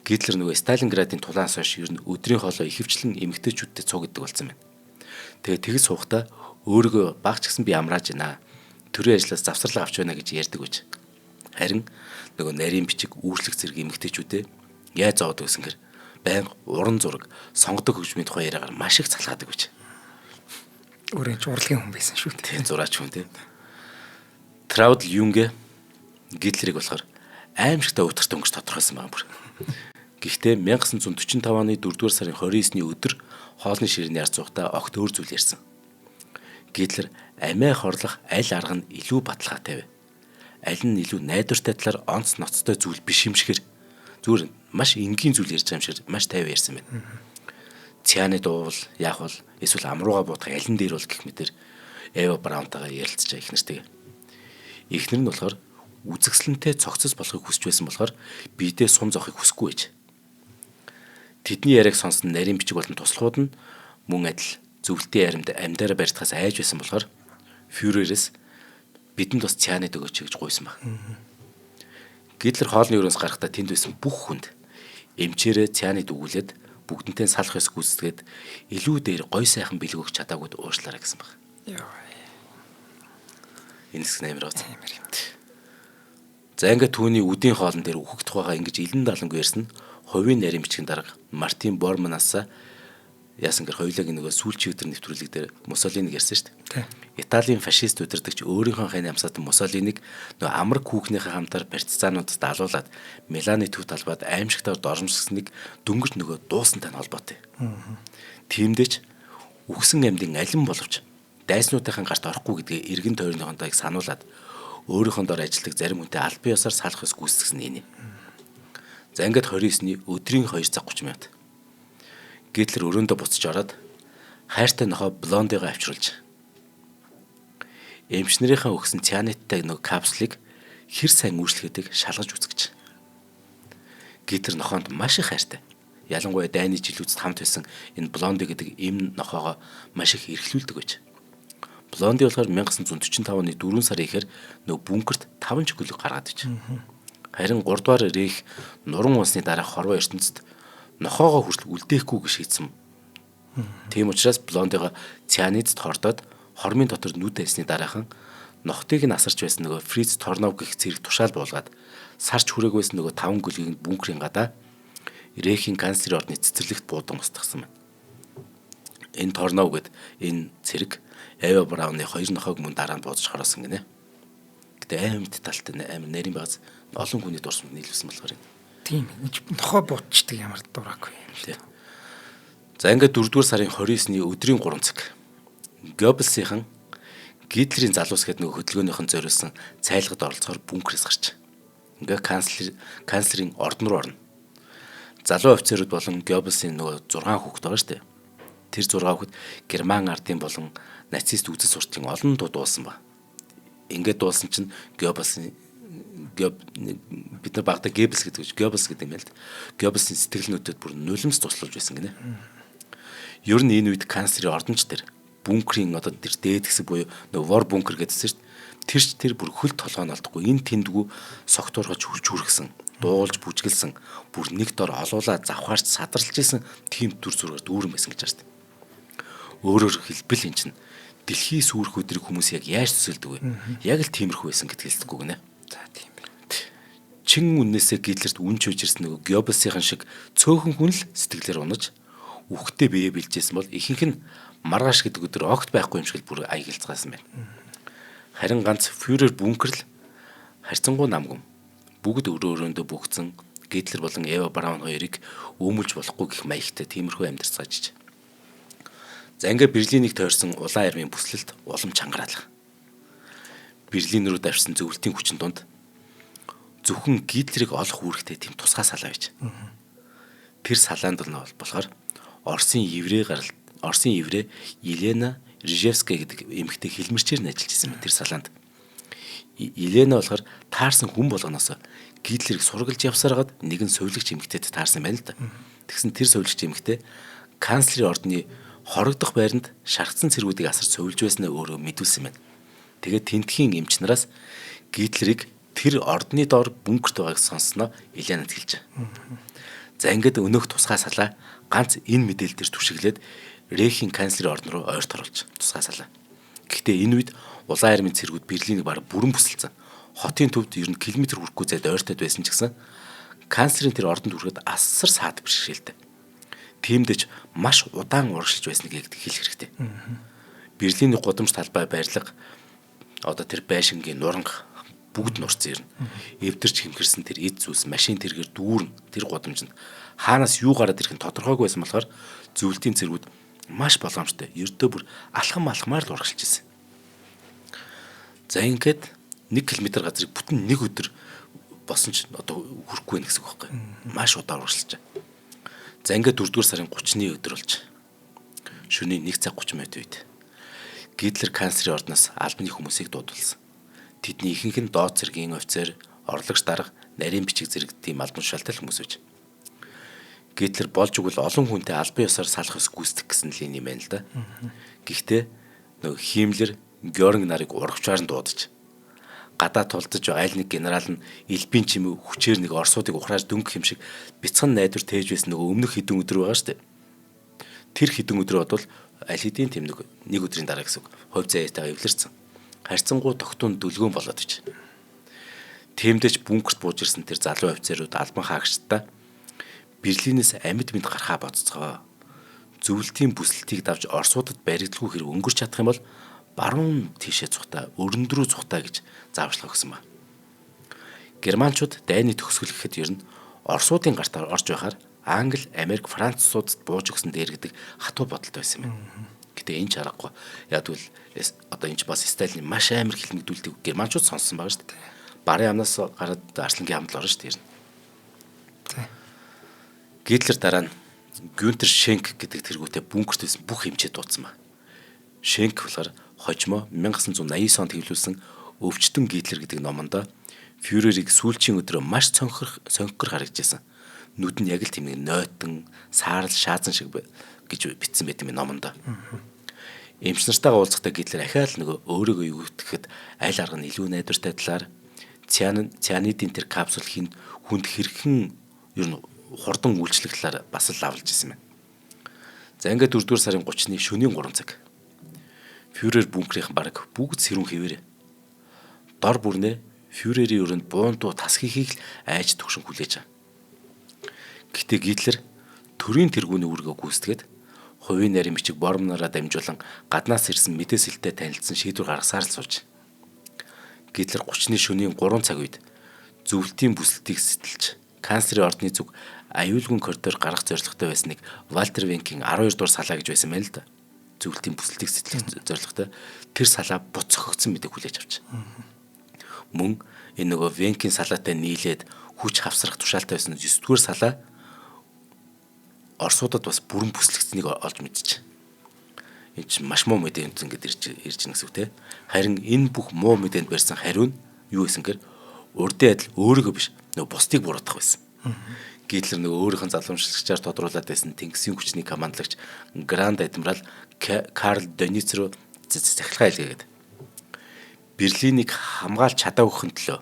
Гитлер нөгөө Сталинградын тулаанаас хойш ер нь өдрийн хоолой ихэвчлэн эмэгтэйчүүдтэй цуг иддэг болсон байна. Тэгээ тэгж суухдаа өөрийгөө баг ч гэсэн би амрааж байна. Төрийн ажлаас завсарлага авч байна гэж ярьдаг байж. Харин нөгөө нарийн бичиг үүрслэх зэрэг эмэгтэйчүүдээ яаж зовоод гэсэн гэр байнга уран зураг сонгодог хөгжмийн тухай яриагаар маш их залхаадаг гэж. Өөрөө ч урлагийн хүн байсан шүү дээ. Тийм зураач хүн тийм. Траудл Юнге Гитлерийг болохоор аимшигтай уйтгартай өнгөж тодорхойлсон байгаа бүр. Гэхдээ 1945 оны 4-р сарын 29-ний өдөр хоолны ширээний ард суухдаа огт өөр зүйл ярьсан. Гитлер амиа хорлох аль арга нь илүү баталгаатай вэ? Аль нь илүү найдвартай талаар онц ноцтой зүйл биш юм шигээр зүгээр маш энгийн зүйл ярьж байгаа юм шиг маш тайван ярьсан байна. Цианид уувал яах вэ? Эсвэл амрууга буудах аль нь дээр бол гэх мэтэр Эва Браунтайгаа ярилцж байгаа их нартэйгээ. Эхнэр нь болохоор үзэгсэлэнтэй цогцос болохыг хүсэж байсан болохоор биедээ сум зохыг хүсэхгүй байж. Тэдний яриаг сонсон нарийн бичиг болон туслахууд нь мөн адил зөвлөлтийн аримд амьдаараа барьдахаас айж байсан болохоор фюрерээс бидэнд бас цианид өгөөч гэж гуйсан баг. Гитлер хоолны өрөөс гарахдаа тэнд байсан бүх хүнд эмчээрээ цианид өгүүлээд бүгдэнтэй салах ёс гүйцэтгээд илүү дээр гой сайхан бэлэг өгч чадаагүйд уушлаарай гэсэн баг. Йоо. Энэ хэсэг нь амар гоц. Амар юм. За ингээд түүний үдийн хоолн дээр үхэх тухайгаа ингэж илэн далангүй ярьсан хувийн нарийн бичгийн дарга Мартин Борманаас яасан гэр хоёулагийн нөгөө сүүлчийн өдөр нэвтрүүлэг дээр Муссолиниг ярьсан шүү дээ. Италийн фашист удирдагч өөрийнхөө хайн амсаатан Муссолиниг нөгөө амраг хүүхнийхээ хамтаар партизануудад далуулад Миланы төв талбайд аимшигтайгаар дормжсоныг дөнгөж нөгөө дуусантай нь холбоотой. Тиймдээч үхсэн амьдын алин боловч дайснуудынхаа гарт орохгүй гэдгээ эргэн тойрныхондоо их сануулад өөрийнхөө дор ажилладаг зарим хүнтэй албан ёсоор салах ёс гүйцэтгсэн нэ. За ингээд 29-ний өдрийн 2 цаг 30 минут. Гитлер өрөөндөө буцаж ороод хайртай нохоо Блондыгоо авчруулж эмч нарынхаа өгсөн цианидтай нөгөө капсулыг хэр сайн үйлчлэхүүдийг шалгаж үзгэж. Гитлер нохоонд маш их хайртай. Ялангуяа дайны жилүүдэд хамт байсан энэ Блонди гэдэг эм нохоогоо маш их эрхлүүлдэг байж. Блонди болохоор 1945 оны 4 сарын ихээр нөгөө бункерт 5 чиглэл гаргаад ич. Харин 3 дугаар рейх нуран унсны дараа хорвоо ертөнцид нохоогоо хүртэл үлдээхгүй гэж шийдсэн. Тийм учраас Блондигоо цианидд хордоод хормын дотор нүд айсны дараахан нохтыг нь асарч байсан нөгөө Фриц Торнов гэх цэрэг тушаал буулгаад сарч хүрээг байсан нөгөө 5 гүлгийг бункерийн гадаа Рейхийн канцлерын ордны цэцэрлэгт буудан устгасан байна. Энэ Торнов гэд энэ цэрэг Эва Брауны хоёр нохойг мөн дараа нь буудаж хороосон гинэ. Гэтэ аим талтай амар нарийн багаз олон хүний дурсамд нийлүүлсэн болохоор юм. Тийм. Нохой буутчдаг ямар дураагүй юм шүү. За ингээд 4-р сарын 29-ний өдрийн 3 цаг. Геббелсийнхэн Гитлерийн залуус гэдэг нөгөө хөдөлгөөнийхэн зориулсан цайлгад оролцохоор бункерээс гарч. Ингээ канцлерын ордон руу орно. Залуу офицерууд болон Геббелсийн нөгөө 6 хүүхэд байгаа шүү дээ. Тэр 6 хүүхэд Герман ардын болон нацист үзэл сурталчийн олон дуу дуулсан ба. Ингээд дуулсан чинь Геббелсийн бид нар багада Геббелс гэдэг гэж Геббелс гэдэг юм байл л. Геббелсийн сэтгэл нүдэд бүр нулимс туслуулж байсан гинэ. Ер нь энэ үед канцлерын ордонч тэр бункерийн одоо тэр дээд хэсэг буюу нөгөө вор бункер гэдсэн шүү дээ. Тэр ч тэр бүр хөл толгой нь олдохгүй. Энэ тэндгүү согтуургаж хүч хүргэсэн, дуулж бүжгэлсэн, бүр нэг дор олуулаа завхаарч садарлж исэн тийм дүр зургаар дүүрэн байсан гэж байна шүү дээ. Өөрөөр хэлбэл эн чинь дэлхийн сүрх өдрийг хүмүүс яг яаж төсөөлдөг вэ? Яг л тиймэрхүү байсан гэдгийг хэлдэггүй гинэ. За тийм байна. Чин үннээсээ Гитлерт үн чүйжирсэн нөгөө Геббелсийн шиг цөөхөн хүн л сэтгэлээр унаж үхтээ бие бэлжсэн бол ихэнх нь маргааш гэдэг өдөр огт байхгүй юм шиг л бүр аягалцгаасан байна. Харин ганц фюрер бункер л харьцангуй намгүн бүгд өрөө өрөөндөө бүгцэн Гитлер болон Эва Браун хоёрыг өмөлж болохгүй гэх маягтай тиймэрхүү амьдарцгааж иж. За ингээд Берлинийг тойрсон улаан армийн бүслэлт улам чангараалга. Берлин рүү давшсан зөвлөлтийн хүчин дунд зөвхөн Гитлерийг олох үүрэгтэй тийм тусгай салаа байж. Тэр салаанд нь болохоор Оросын еврей гаралт Оросын еврей Елена Рижевская гэдэг эмэгтэй хилмэрчээр нь ажиллаж исэн тэр салаанд. Елена болохоор таарсан хүн болгоноос Гитлерийг сургалж явсараад нэгэн сувилагч эмэгтэйд таарсан байна л да. Тэгсэн тэр сувилагч эмэгтэй канцлерын ордны хорогдох байранд шаргацсан цэргүүдийг асар сувилж байснаа өөрөө мэдүүлсэн байна. Тэгээд тентхийн эмч нараас Гитлерийг тэр ордны доор бункерт байгааг сонссноо Еленад хэлж байгаа. За ингээд өнөөх тусгай салаа ганц энэ мэдээлэл дээр түшиглээд Рейхийн канцлерын ордон руу ойрт оруулж тусгай салаа. Гэхдээ энэ үед улаан армийн цэргүүд Берлинийг бараг бүрэн бүсэлцэн. Хотын төвд ер нь километр хүрэхгүй зайд ойртоод байсан ч гэсэн канцлерын тэр ордонд хүрэхэд асар саад бэрхшээлтэй. Тиймдэж маш удаан урагшилж байсныг хэлэх хэрэгтэй. Берлиний гудамж талбай барилга одоо тэр байшингийн нуранга бүгд нурцсан юм. Эвдэрч хэмхэрсэн тэр эд зүйлс машин тэргээр дүүрэн тэр гудамжинд хаанаас юу гараад ирэх нь тодорхойгүй байсан болохоор зөвлөлтийн цэргүүд маш боломжтой. Ердөө бүр алхам алхмаар л урагшилж ирсэн. За ингээд 1 км газрыг бүтэн нэг өдөр босон ч одоо хүрэхгүй байх гэсэн үг байхгүй. Маш удаан урагшилж байгаа. За ингээд 4-р сарын 30-ны өдөр болж шөнийн 1 цаг 30 минут үед Гитлер канцлерын ордноос албаны хүмүүсийг дуудулсан. Тэдний ихэнх нь доод цэргийн офицер, орлогч дарга, нарийн бичиг зэрэг тийм албан тушаалтай хүмүүс байж. Гитлер болж өгвөл олон хүнтэй албан ёсоор салах ёс гүйцэтгэх гэсэн л юм байна л да. Гэхдээ нөгөө Химмлер, Гёринг нарыг урагчаар нь дуудаж гадаа тулдаж байгаа аль нэг генерал нь элбийн чимээ хүчээр нэг орсуудыг ухрааж дөнгөх юм шиг бяцхан найдвар тээж байсан нөгөө өмнөх хэдэн өдөр байгаа шүү дээ. Тэр хэдэн өдөр бодвол аль хэдийн тийм нэг өдрийн дараа гэсэн үг. Хувь заяатайгаа эвлэрсэн. Харьцангуй тогтун дүлгөөн болоод ич. Тиймдэж бункерт бууж ирсэн тэр залуу офицерууд албан хаагчдаа Берлинээс амьд мэд гарахаа бодцгоо. Зөвлөлтийн бүслэлтийг давж орсуудад баригдалгүй хэрэг өнгөрч чадах юм бол баруун тийшээ цухтаа, өрөнд рүү цухтаа гэж зааварчилгаа өгсөн ба. Германчууд дайны төгсгөл гэхэд ер нь орсуудын гартаар орж байхаар Англи, Америк, Француудад бууж өгсөн дээр гэдэг хатуу бодолтой байсан юм байна. Гэтэ энэ ч аргагүй. Яг тэгвэл одоо энэ ч бас Сталины маш амар хилмигдүүлдэг германчууд сонссон байгаа шүү дээ. Барын амнаас гараад Арслангийн хамт л орно шүү дээ. Гитлер дараа нь Гюнтер Шенк гэдэг тэргүүтээ бункерт байсан бүх хэмжээ дуудсан ба. Шенк болохоор хожимо 1989 онд хэвлүүлсэн Өвчтөн Гитлер гэдэг номонд фюрерийг сүүлчийн өдрөө маш цонхор харагдажсэн. Нүд нь яг л тийм нэг нойтон, саарл шаазан шиг гэж бичсэн байт юм номонд. Эмч нартайгаа уулзахдаа Гитлер ахаал нөгөө өөрийгөө юу гэхэд аль арга нь илүү найдвартай талаар цианидын тэр капсул хин хүнд хэрхэн ер нь хурдан үйлчлэх талаар бас л лавлж исэн байна. За ингээд 4-р сарын 30-ны шөнийн 3 цаг. Фюрер бункерийн бараг бүгд сэрүүн хэвээрээ. Дор бүрнээ фюрерийн өрөөнд буун дуу тас хийхийг л айж төгшин хүлээж байгаа. Гэтэ Гитлер төрийн тэргүүний үүргээ гүйцэтгээд хувийн нарийн бичиг бормнороо дамжуулан гаднаас ирсэн мэдээсэлтэй танилцсан шийдвэр гаргасаар л сууж. Гитлер 30-ны шөнийн 3 цаг үед зөвлөлтийн бүслэлтийг сэтэлж канцлерын ордны зүг аюулгүй коридор гаргах зорилготой байсныг Вальтер Венкийн 12 дугаар салаа гэж байсан байна л да. Зөвлөлтийн бүслэлтийг сэтлэх зорилготой тэр салаа буц цохигдсон мэдээг хүлээж авч. Мөн энэ нөгөө Венкийн салаатай нийлээд хүч хавсрах тушаалтай байсан 9 дугаар салаа Оросуудад бас бүрэн бүслэгдсэнийг олж мэдчихэ. Энэ чинь маш муу мэдээ ингээд ирж гин гэсэн үг те. Харин энэ бүх муу мэдээнд барьсан хариу нь юу байсан гэхээр урдын адил өөрийгөө биш нөгөө бусдыг буруутгах байсан. Гитлер нөгөө өөрийнх нь залуумшлагчаар тодруулаад байсан Тэнгисийн хүчний командлагч Гранд Адмирал Карл Дониц руу захилгаа илгээгээд Берлинийг хамгаалж чадаагүйхэн төлөө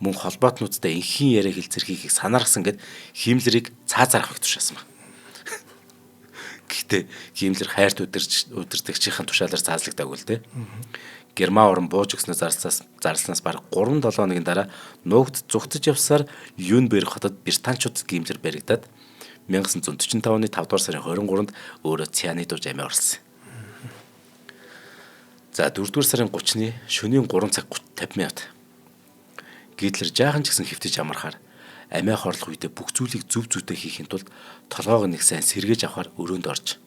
мөн холбоотнуудтай энхийн яриа хэлцэрхийхийг санаархсан гэд Химмлерийг цаазаар авахыг тушаасан ба. Гэхдээ Химмлер хайрт удирдагчийн тушаалаар цаазлагдаагүй л дээ. Герман орн бууж өгснөө зарласнаас бараг 3-7 хоногийн дараа нуугд зүгтэж явсаар Юнберг хотод британчуудад гимлэр баригдаад 1945 оны 5 дугаар сарын 23-нд өөрөө цианид ууж амиа орлсон. За 4 дугаар сарын 30-ны шөнийн 3 цаг 50 минут. Гитлер жаахан ч гэсэн хэвтэж амархаар амиа хорлох үедээ бүх зүйлийг зөв зүйтэй хийхин тулд толгоог нэг сайн сэргээж авахар өрөөнд орж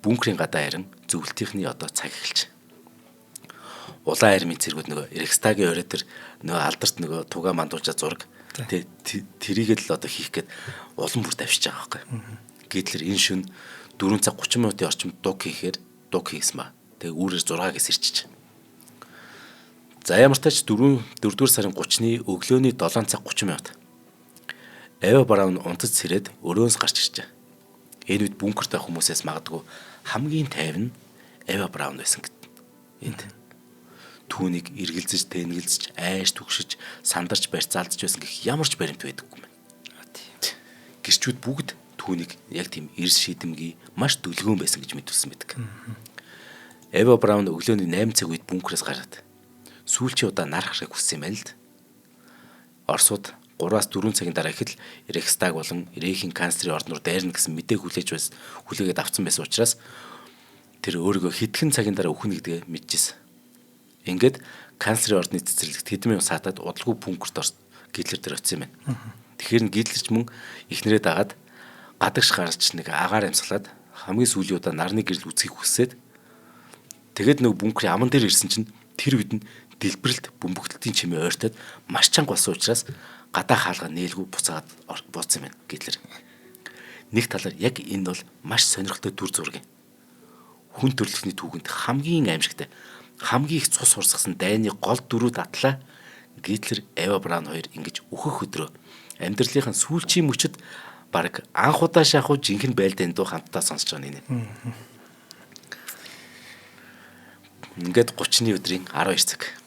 бункерийн гадаа ирэн зөвлөлтийнхний одоо цаг эхэлж. Улаан армийн цэргүүд нөгөө Рейхстагийн орой дээр нөгөө алдарт нөгөө тугаа мандуулжаа зураг тэ тэрийг л одоо хийх гээд улам бүр давшиж байгаа байхгүй. Гитлер энэ шөнө 4 цаг 30 минутын орчимд дуг хийхээр дуг хийсэн ба. Тэгээ үүрээр 6 гэс ирчиж. За ямар тач 4-р сарын 30-ны өглөөний 7 цаг 30 минут. Эва Браун унтаж сэрээд өрөөнс гарч иржээ. Энэ үед бункерт байх хүмүүсээс магадгүй хамгийн тайван нь Эва Браун байсан гэд. Энд түүнийг эргэлзэж, тэнгэлзэж, айш түгшиж, сандарч барьцаалдж байсан гэх ямар ч баримт байдаггүй юм байна. Гэрчүүд бүгд түүнийг яг тийм эрс шийдэмгий маш дүлгөөн байсан гэж мэдүүлсэн байдаг. Эва Браун өглөөний 8 цаг үед бункерээс гараад сүүлчийн удаа нар харахыг хүссэн юм байна л д. Оросууд 3-аас 4 цагийн дараа ихэд Рейхстаг болон Рейхийн канцлерын ордноор дайрна гэсэн мэдээ хүлээж байсан хүлээгээд авцсан байсан учраас тэр өөрийгөө хэдхэн цагийн дараа үхнэ гэдгээ мэдчихсэн. Ингээд канцлерын ордны цэцэрлэгт хэдэн минут саатаад удалгүй бункерт орс Гитлер дээр очсон юм байна. Тэгэхээр нь Гитлерч мөн эхнэрээ дагаад гадагш гарч нэг агаар амьсгалаад хамгийн сүүлийн удаа нарны гэрэл үзхийг хүсээд тэгээд нэг бункерийн аман дээр ирсэн чинь тэр үед нь дэлбэрэлт бөмбөгдөлтийн чимээ ойртоод маш чанга болсон учраас гадаа хаалга нээлгүй буцаагаад бууцсан юм байна Гитлер. Нэг талаар яг энэ бол маш сонирхолтой дүр зураг юм. Хүн төрөлхтний түүхэнд хамгийн аимшигтай, хамгийн их цус урсгасан дайны гол дөрүүд атлаа Гитлер, Эва Браун хоёр ингэж өөхөх өдрөө амьдралынхаа сүүлчийн мөчөд баг анх удаа шахуу жинхэнэ байлдааны дуу хамтдаа сонсож байгаа нэ. Ингээд 30-ны өдрийн 12 цаг.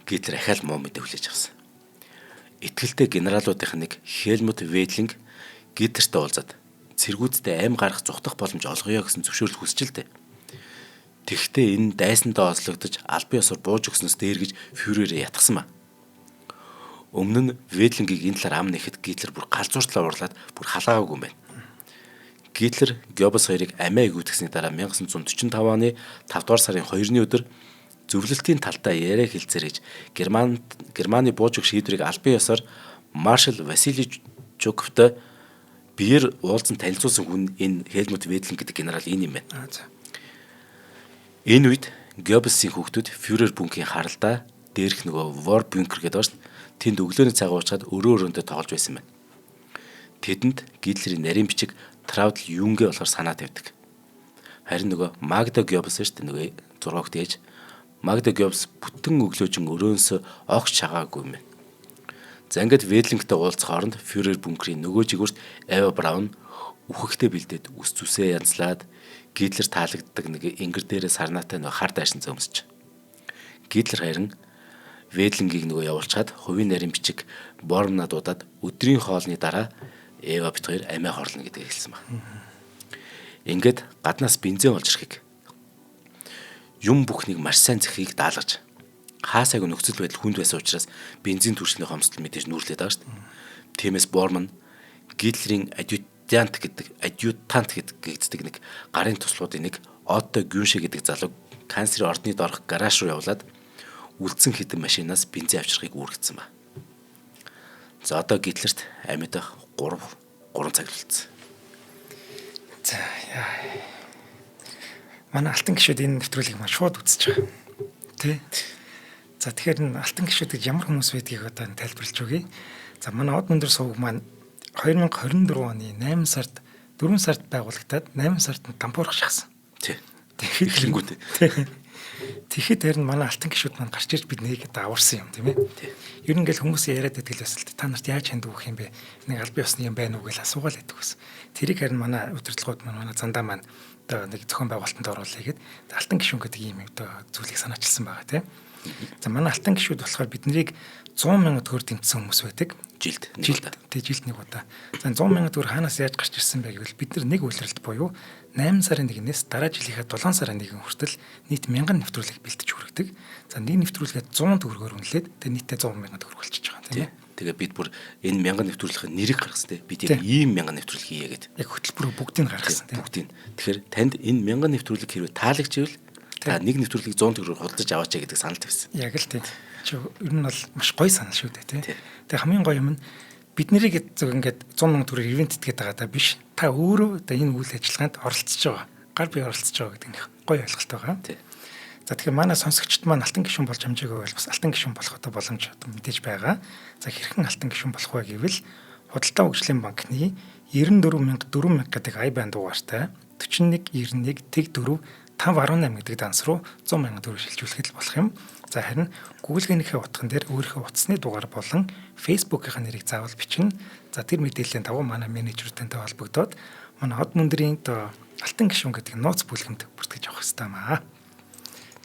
Гитлер ахаал муу мэдээ хүлээж авсан. Итгэлтэй генералуудын нэг Хельмут Вейдлинг Гитлертэй уулзаад цэргүүдтэй аим гарах зугтах боломж олгоё гэсэн зөвшөөрөл хүсэж л дээ. Тэгэхдээ энэ дайсандаа ослогдож албан ёсоор бууж өгснөөс дээр гэж фюрерээ ятгсан ба. Өмнө нь Вейдлингийг энэ талаар ам нэхэд Гитлер бүр галзууртлаа уурлаад бүр халаагаагүй юм байна. Гитлер Гёббелс хоёрыг амиа эгүүдгэсний дараа 1945 оны 5 дугаар сарын 2-ны өдөр зөвлөлтийн талдаа яриа хэлцээрэж Германы бууж өгөх шийдвэрийг албан ёсоор маршал Василий Жуковтой биеэр уулзан танилцуулсан хүн энэ Хельмут Вейдлинг гэдэг генерал энэ юм байна. Энэ үед Гёббелсийн хүүхдүүд фюрер бункерийн харалдаа дээрх нөгөө Вор бункер гэдэг ба шүү дээ. Тэнд өглөөний цаг уучаад өрөө өрөөндөө тоглож байсан байна. Тэдэнд Гитлерийн нарийн бичиг Траудл Юнгэ болохоор санаа тавьдаг. Харин нөгөө Магда Гёббелс шүү дээ, нөгөө 6 хүүхд ээж Магда Гёббелс бүтэн өглөөжин өрөөнсөө огт шагаагүй юм байна. За ингээд Вейдлингтэй уулзах хооронд фюрер бункерийн нөгөө жигүүрт Эва Браун үхэхтэй бэлдээд үс зүсээ янзлаад Гитлер таалагддаг нэг ингэр дээрээ сарнаатай нөгөө хар дайшин зөмсөж. Гитлер харин Вейдлингийг нөгөө явуулчаад хувийн нарийн бичиг Бормна дуудаад өдрийн хоолны дараа Эва бит хоёр амиа хорлоно гэдгийг хэлсэн байна. Ингээд гаднаас бензин олж ирэхийг юм бүхнийг маш сайн зэхийг даалгаж хаасайг нөхцөл байдал хүнд байсан учраас бензин түлшний хомсдол мэдээж нүүрлээд байгаа шүү дээ. Тиймээс Борман Гитлерийн адъютант гэдэг гэгддэг нэг гарын туслуудын нэг Отто Гюнше гэдэг залуу канцлерын ордны доорх гараж руу явуулаад үлдсэн хэдэн машинаас бензин авчрахыг үүргэцсэн ба. За одоо Гитлерт амьд байх 3 цаг үлдсэн. За яа. Манай алтан гишүүд энэ нэвтрүүлгийг маань шууд үзэж байгаа. Тэ? За тэгэхээр энэ алтан гишүүд гэж ямар хүмүүс байдгийг одоо тайлбарлаж өгье. За манай од өндөр сувг маань 2024 оны 8 сард 4 сард байгуулагдаад 8 сард дампуурах шахсан. Тий. Тэгэхэд Тэгэхэд харин манай алтан гишүүд маань гарч ирж биднийг одоо аварсан юм тийм ээ. Ер нь ингээл хүмүүс яриад байдаг л бас л та нарт яаж ханд өгөх юм бэ? Нэг албан ёсны юм байна уу гэж асуугаал байдаг гэсэн. Тэрийг харин манай удирдлагууд маань манай зандаа маань одоо нэг зохион байгуулалтанд оруулъя гэд алтан гишүүн гэдэг ийм одоо зүйлийг санаачилсан байгаа тийм. За манай алтан гишүүд болохоор биднийг 100 сая төгрөг дэмжсэн хүмүүс байдаг. Жилд нэг удаа. Тэг жилд нэг удаа. За 100 сая төгрөг хаанаас яаж гарч ирсэн бэ гэвэл бид нар нэг улиралд буюу 8 сарын 1-ээс дараа жилийнхаа 7 сарын 1 хүртэл нийт 1000 нэвтрүүлэг бэлтэж хүргэдэг. За нэг нэвтрүүлгээ 100 төгрөгөөр үнэлээд тэг нийтдээ 100 сая төгрөг болчихж байгаа тийм ээ. Тэгээ бид бүр энэ 1000 нэвтрүүлгийн нэрийг гаргасан тийм. Бид яг ийм 1000 нэвтрүүлэг хийе гэд. Яг хөтөлбөр бүгдийг гаргасан тийм. Бүгдийг. Тэгэхээр танд энэ 1000 нэвтрүүлэг хэрвээ таалагдчихвэл та нэг нэвтрүүлгийг 100 төгрөгөөр худалдаж аваач гэдэг санал тавьсан. Яг л тийм. Чи ер нь бол маш гоё санал шүү дээ тийм. Тэгээ хамгийн гоё юм нь бид нарыг зөв ингээд 100 сая төгрөг ивент этгээд байгаа даа биш. Та өөрөө одоо энэ үйл ажиллагаанд оролцож байгаа. Гар бие оролцож байгаа гэдэг нэг гоё ойлголт байгаа. За тэгэхээр манай сонсогчд маань алтан гишүүн болж амжаагүй бол бас алтан гишүүн болох одоо боломж одоо мэдээж байгаа. За хэрхэн алтан гишүүн болох вэ гэвэл Худалдаа хөгжлийн банкны 94 000 4000 гэдэг IBAN дугаартай 41 91 тэг 4 518 гэдэг данс руу 100 мянган төгрөг шилжүүлэхэд л болох юм. За харин гүйлгээнийхээ утган дээр өөрийнхөө утасны дугаар болон Facebook-ийн нэрийг заавал бичнэ. За тэр мэдээллийн дагуу манай менежертэй холбогдоод манай Од мөндрийн одоо алтан гишүүн гэдэг нууц бүлгэмд бүртгэж авах хэрэгтэй юм аа.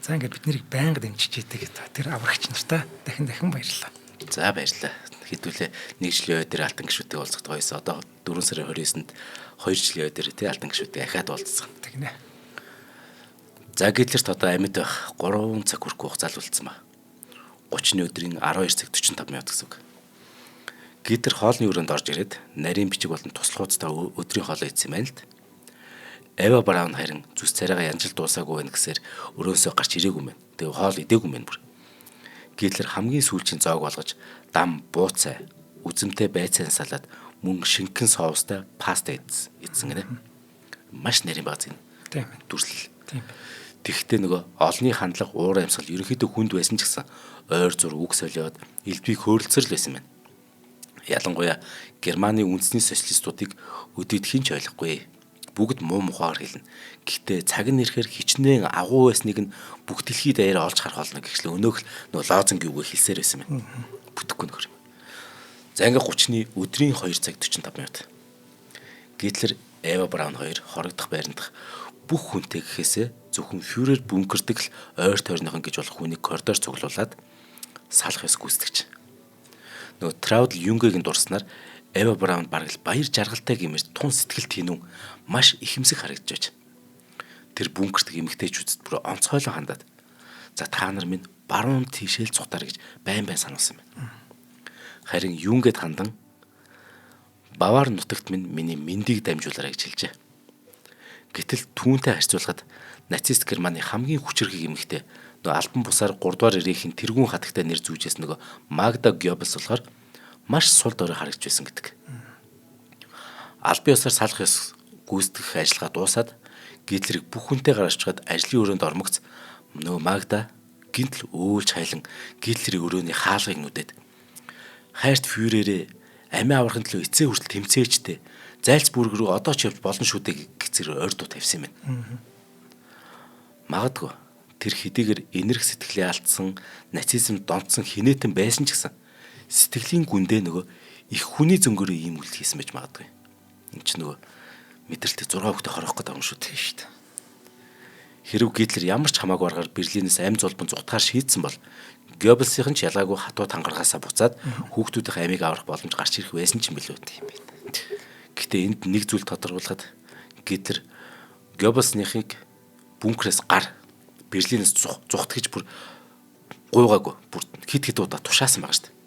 За ингээд бид нарыг байнга дэмжиж идэг тэр аврагч нартай дахин дахин баярлалаа. За баярлалаа. Хэдүүлээ нэг жилийн ой дээр алтан гишүүдийг уулзах гоёсон. Одоо 4 сарын 29-нд 2 жилийн ой дээр тий алтан гишүүдийг ахаад уулзсан. Тэгнэ. За Гитлерт одоо амьд байх 3 цаг хүрэхгүй хугацаа л үлдсэн ба. 30-ны өдрийн 12 цаг 45 минут гэсэн үг. Гитлер хоолны өрөөнд орж ирээд нарийн бичиг болон туслахуйцтай өдрийн хоолоо идсэн юм байна л д. Эва Браун харин зүс царайгаа янжил дуусаагүй байна гэсээр өрөөсөө гарч ирээгүй юм байна. Тэгээ хоол идээгүй юм байна бүр. Гитлер хамгийн сүүлчийн зоог болгож дам бууцай, үзэмтэй байцаан салаад мөн шингэн соустай паста идсэн гинэ. Маш нарийн баг зин. Тийм ээ. Дүрслэл. Тийм. Тэгэхдээ нөгөө олонний хандлага, уур амьсгал ерөнхийдөө хүнд байсан ч гэсэн ойр зур үг солиод элдвийг хөөрөлцөр л байсан байна. Ялангуяа Германы үндэсний социалистуудыг өдөрт хин ч ойлгохгүй. Бүгд муу мухаар хэлнэ. Гэхдээ цаг нь ирэхээр хичнээн агуу байсныг нь бүх дэлхийд даяараа олж харах болно гэхлээр өнөөх л нөгөө лозунгийн үгээ хэлсээр байсан юм. Бүтэхгүй нөхөр юм. За ингээ 30-ны өдрийн 2 цаг 45 минут. Гитлер, Эва Браун хоёр хорогдох байрандах бүх хүнтэй гэхээсээ зөвхөн фюрер бункердэг л ойр тойрныхон гэж болох хүнийг коридор цуглуулад салах ёс гүйцэтгэж. Нөгөө Траудл Юнгэгийн дурснаар Эва Браун бараг л баяр жаргалтай гэмээр тун сэтгэл тэнүүн маш ихэмсэг харагдаж байж. Тэр бункерт эмэгтэйчүүдэд бүр онцгойлон хандаад за та нар минь баруун тийшэл цухтаар гэж байн байн сануулсан байна. Харин Юнгэд хандан Бавар нутагт минь миний мэндийг дамжуулаарай гэж хэлжээ. Гэтэл түүнтэй харьцуулахад нацист Германы хамгийн хүчирхэг эмэгтэй нөгөө албан бусаар 3 дугаар рейхийн тэргүүн хатагтай нэр зүүжээс нөгөө Магда Гёбелс болохоор маш сул дорой харагдж байсан гэдэг. Албан ёсоор салах ёс гүйцэтгэх ажиллагаа дуусаад Гитлерийг бүх хүнтэй гаргаж ажлын өрөөнд ормогц нөгөө Магда гинтл өөлж хайлан Гитлерийн өрөөний хаалгыг нүдээд хайрт фюрерээ амиа аврахын төлөө эцээ хүртэл тэмцээчтэй зайлц бүрэг рүү одоо ч явж болно шүү дээ гэцэр ойр дуу тавьсан юм байна. Магадгүй тэр хэдийгээр энерги сэтгэлээ алдсан, нацизмд донтсон хинээтэн байсан ч гэсэн сэтгэлийн гүндээ нөгөө их хүний зөнгөөрөө ийм үйлдэл хийсэн байж магадгүй. Энд ч нөгөө мэдрэлтэй 6 хүүхдээ хорох гэдэг юм шүү дээ шүү дээ. Хэрв Гитлер ямар ч хамаагүй аргаар Берлинээс амь зулбан зутгаар шийдсэн бол Гёббелсийнхэн ч ялгаагүй хатуу тангаргаасаа буцаад хүүхдүүдийн амийг аврах боломж гарч ирэх байсан ч юм билүү. Тийм байна. Гэхдээ энд нэг зүйл тодорхойлоход Гитлер Гёббелсийнхыг бункерээс гар Берлинээс зухт гэж бүр гуйгаагүй. Бүр хит хит удаа тушаасан байгаа шүү дээ.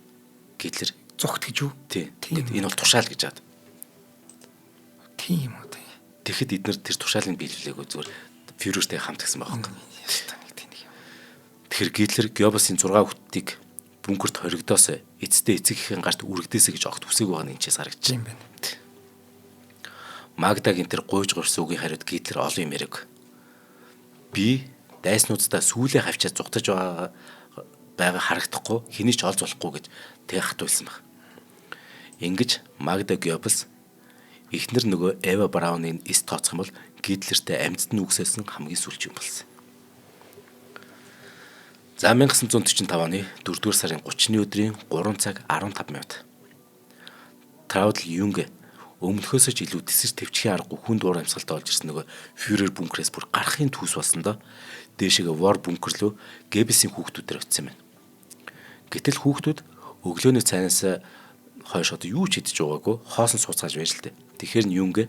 Гитлер зухт гэж юу? Тийм. Энэ бол тушаал гэж яад. Тийм үү тийм. Тэгэхэд эднэр тэр тушаалыг биелүүлээгүй зүгээр фюрертэй хамт гисэн байгаа байхгүй. Тэгэхээр Гитлер Гёббелсийн 6 хүүхдийг бункерт хоригдоос эцэстээ эцэг эхийн гарт үргэлдээсэ гэж огт хүсээгүй байгаа нь энэчээс харагдаж юм байна. Магдагийн тэр гуйж гурсан үгийн хариуд Гитлер олон юм яриаг. Би дайснууддаа сүүлээ хавчаад зугтаж байгаа харагдахгүй хэний ч олж болохгүй гэж тэг хатуулсан баг. Ингэж Магда Гёббелс эхнэр нөгөө Эва Брауныг эс тооцох юм бол Гитлертэй амьдд нь үгсэлсэн хамгийн сүүлч юм болсон. За 1945 оны 4-р сарын 30-ны өдрийн 3 цаг 15 минут. Траудл Юнге өмнөхөөсөө ч илүү тэсэж төвчхийн аргагүй хүн дуур амьсгалтай болж ирсэн нөгөө фюрер бункерээс бүр гарахын түүс болсондоо дээшээгээ вор бункер рүү Геббелсийн хүүхдүүдээр очсон юм байна. Гэтэл хүүхдүүд өглөөний цайнаас хойш одоо юу ч идэж байгаагүй хоосон сууцгааж байж л дээ. Тэгэхээр нь Юнге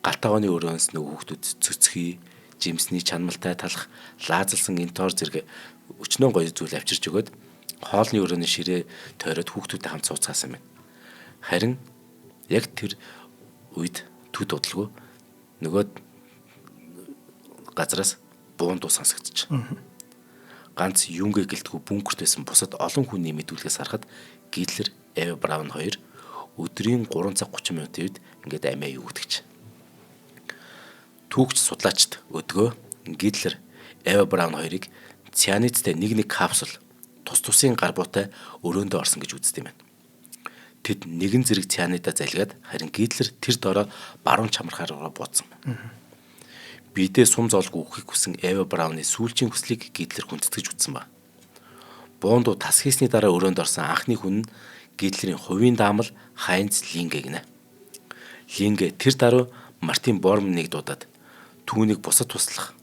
галтаагооны өрөөнс нөгөө хүүхдүүд цөцгий, жимсний чанмалтай талах, лаазалсан энтоор зэрэг өчнөө гоё зүйл авчирч өгөөд хоолны өрөөний ширээ тойроод хүүхдүүдтэй хамт сууцгаасан юм байна. Харин яг тэр үед төд удалгүй нөгөө газраас буун дуу сонсогдож. Ганц Юнгэ гэлтгүй бункерт байсан бусад олон хүний мэдүүлгээс харахад Гитлер, Эва Браун хоёр өдрийн 3 цаг 30 минутын үед ингээд амиа югдэгч. Түүхч судлаачд өдгөө Гитлер, Эва Браун хоёрыг цианидтай нэг нэг капсул тус тусын гар буутай өрөөндөө орсон гэж үздэг юм байна. Тэд нэгэн зэрэг цианида залгиад харин Гитлер тэр дороо баруун чамархаар руу бууцсан. Бидээ сум зоолгүй үхэх хүсэн Эва Брауны сүүлчийн хүслийг Гитлер хүндэтгэж үтсэн ба. Буундуу тас хийсний дараа өрөөнд орсон анхны хүн нь Гитлерийн хувийн даамал Хайнц Линге гинэ. Линге тэр даруй Мартин Бормныг дуудаад түүнийг бусад туслах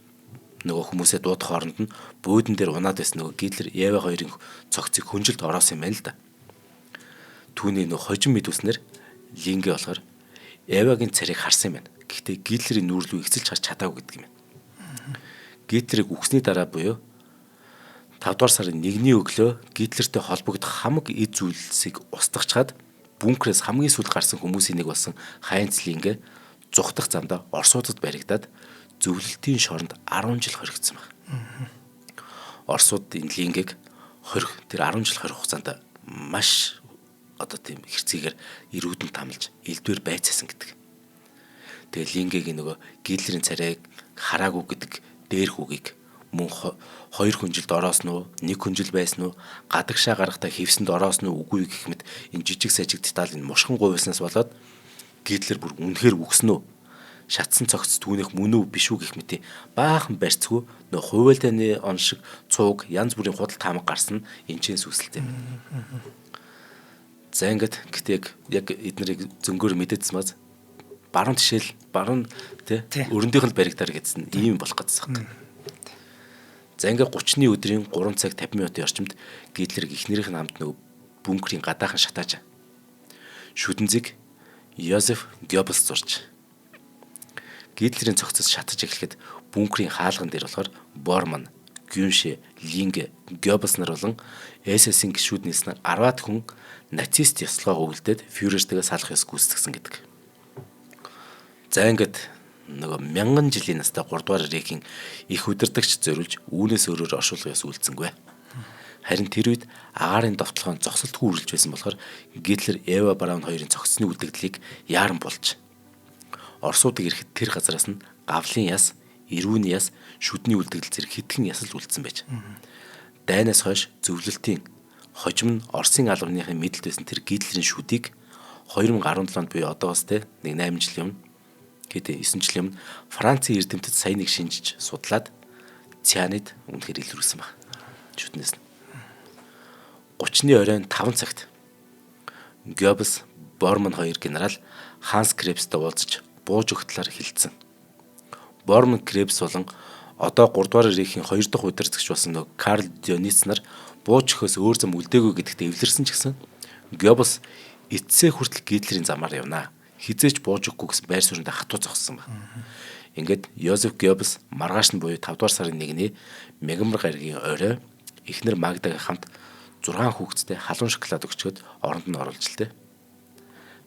нөгөө хүмүүсээ дуудах хооронд нь буудан дээр унаад байсан нөгөө Гитлер Ева хоёрын цогцыг хөнжилд ороосон юм байна л да. Түүний нөгөө хожим мэдүүлснээр Линге болохоор Евагийн царийг харсан юм байна. Гэхдээ Гитлерийн нүүр рүү эцэлж харж чадаагүй гэдэг юм байна. Гитлерийг үхсний дараа буюу 5 дугаар сарын 1-ний өглөө Гитлертэй холбогдох хамаг эд зүйлсийг устгачаад бункерээс хамгийн сүүлд гарсан хүмүүсийн нэг болсон Хайнц Линге зугтах замдаа Оросуудад баригдаад зөвлөлтийн шоронд 10 жил хоригдсон байна. Оросууд энэ Лингег 20 тэр 10 жил хорих хугацаанд маш одоо тийм хэрцгийгээр эрүүдэн тамлж элдвэр байцаасан гэдэг. Тэгээ Лингегийн нөгөө Гитлерийн царайг хараагүй гэдэг дээр хүүгийг мөн хоёр хүнжилд ороосон уу, нэг хүнжил байсан уу, гадагшаа гарахдаа хевсэнд ороосон уу үгүй гэх мэт энэ жижиг сажиг деталь энэ мушхан гуйвснаас болоод Гитлер бүр үнэхээр үгсэн үү? Шатсан цогц түүнийх мөн үү биш үү гэх мэт баахан барьцгүй нөө хувиалтайны он шиг цууг янз бүрийн худал таамаг гарсан нь энэчээс үүсэлтэй юм. За ингээд гэтээ яг эднэрийг зөнгөөр мэдээдсэн баз баруун тишээл баруун тий өрөндийнх нь баригдаар гэдсэн ийм болох гэсэн. За ингээд 30-ны өдрийн 3 цаг 50 минутын орчимд Гитлерийг эхнэрийнх нь хамт нөгөө бункерийн гадаахан шатааж шүдэнзэг Йозеф Гёббелс зурж Гитлерийн цогцос шатаж эхлэхэд бункерийн хаалган дээр болохоор Борман, Гюнше, Линге, Гёббелс нар болон СС-ийн гишүүд нийлсэн 10-аад хүн нацист ёслогоо өвлдөд фюрертэйгээ салах ёс гүйцэтгсэн гэдэг. За ингээд нөгөө мянган жилийн настай 3 дугаар рейхийн их удирдагч зориулж үүнээс өөрөөр оршуулга ёс үйлдсэнгүй. Харин тэр үед агаарын довтлогоо зогсолтгүй үргэлж байсан болохоор Гитлер Эва Браун хоёрын цогцсны үлдэгдлийг яаран болж Оросуудыг ирэхэд тэр газараас нь гавлын яс, эрүүний яс, шүдний үлдэгдэл зэрэг хэдхэн ясал үлдсэн байж. Дайнаас хойш зөвлөлтийн хожим нь Оросын албаныхын мэдлэлд байсан тэр Гитлерийн шүдийг 2017 онд буюу одоогоос те нэг 8 жилийн өмнө гэдэг 9 жилийн өмнө Францын эрдэмтэд сая нэг шинжиж судлаад цианид үнэхээр илрүүлсэн баг. Шүднээс нь. 30-ны оройн 5 цагт Гёббелс, Борман хоёр генерал Ханс Кребстэй уулзаж бууж өгөх талаар хэлэлцсэн. Борман, Кребс болон одоо 3 дугаар рейхийн 2 дахь удирдагч болсон нөгөө Карл Диониц нар бууж өгөхөөс өөр зам үлдээгүй гэдэгт эвлэрсэн ч гэсэн Гёббелс эцсээ хүртэл Гитлерийн замаар явнаа. Хизээч бууж өгөхгүй гэсэн байр сууриндаа хатуу зогссон байна. Ингээд Йозеф Гёббелс маргааш нь буюу 5 дугаар сарын 1-ний Мегамар гарагийн орой эхнэр Магдагийн хамт 6 хүүхэдтэй халуун шоколад өгчөөд оронд нь оруулж л дээ.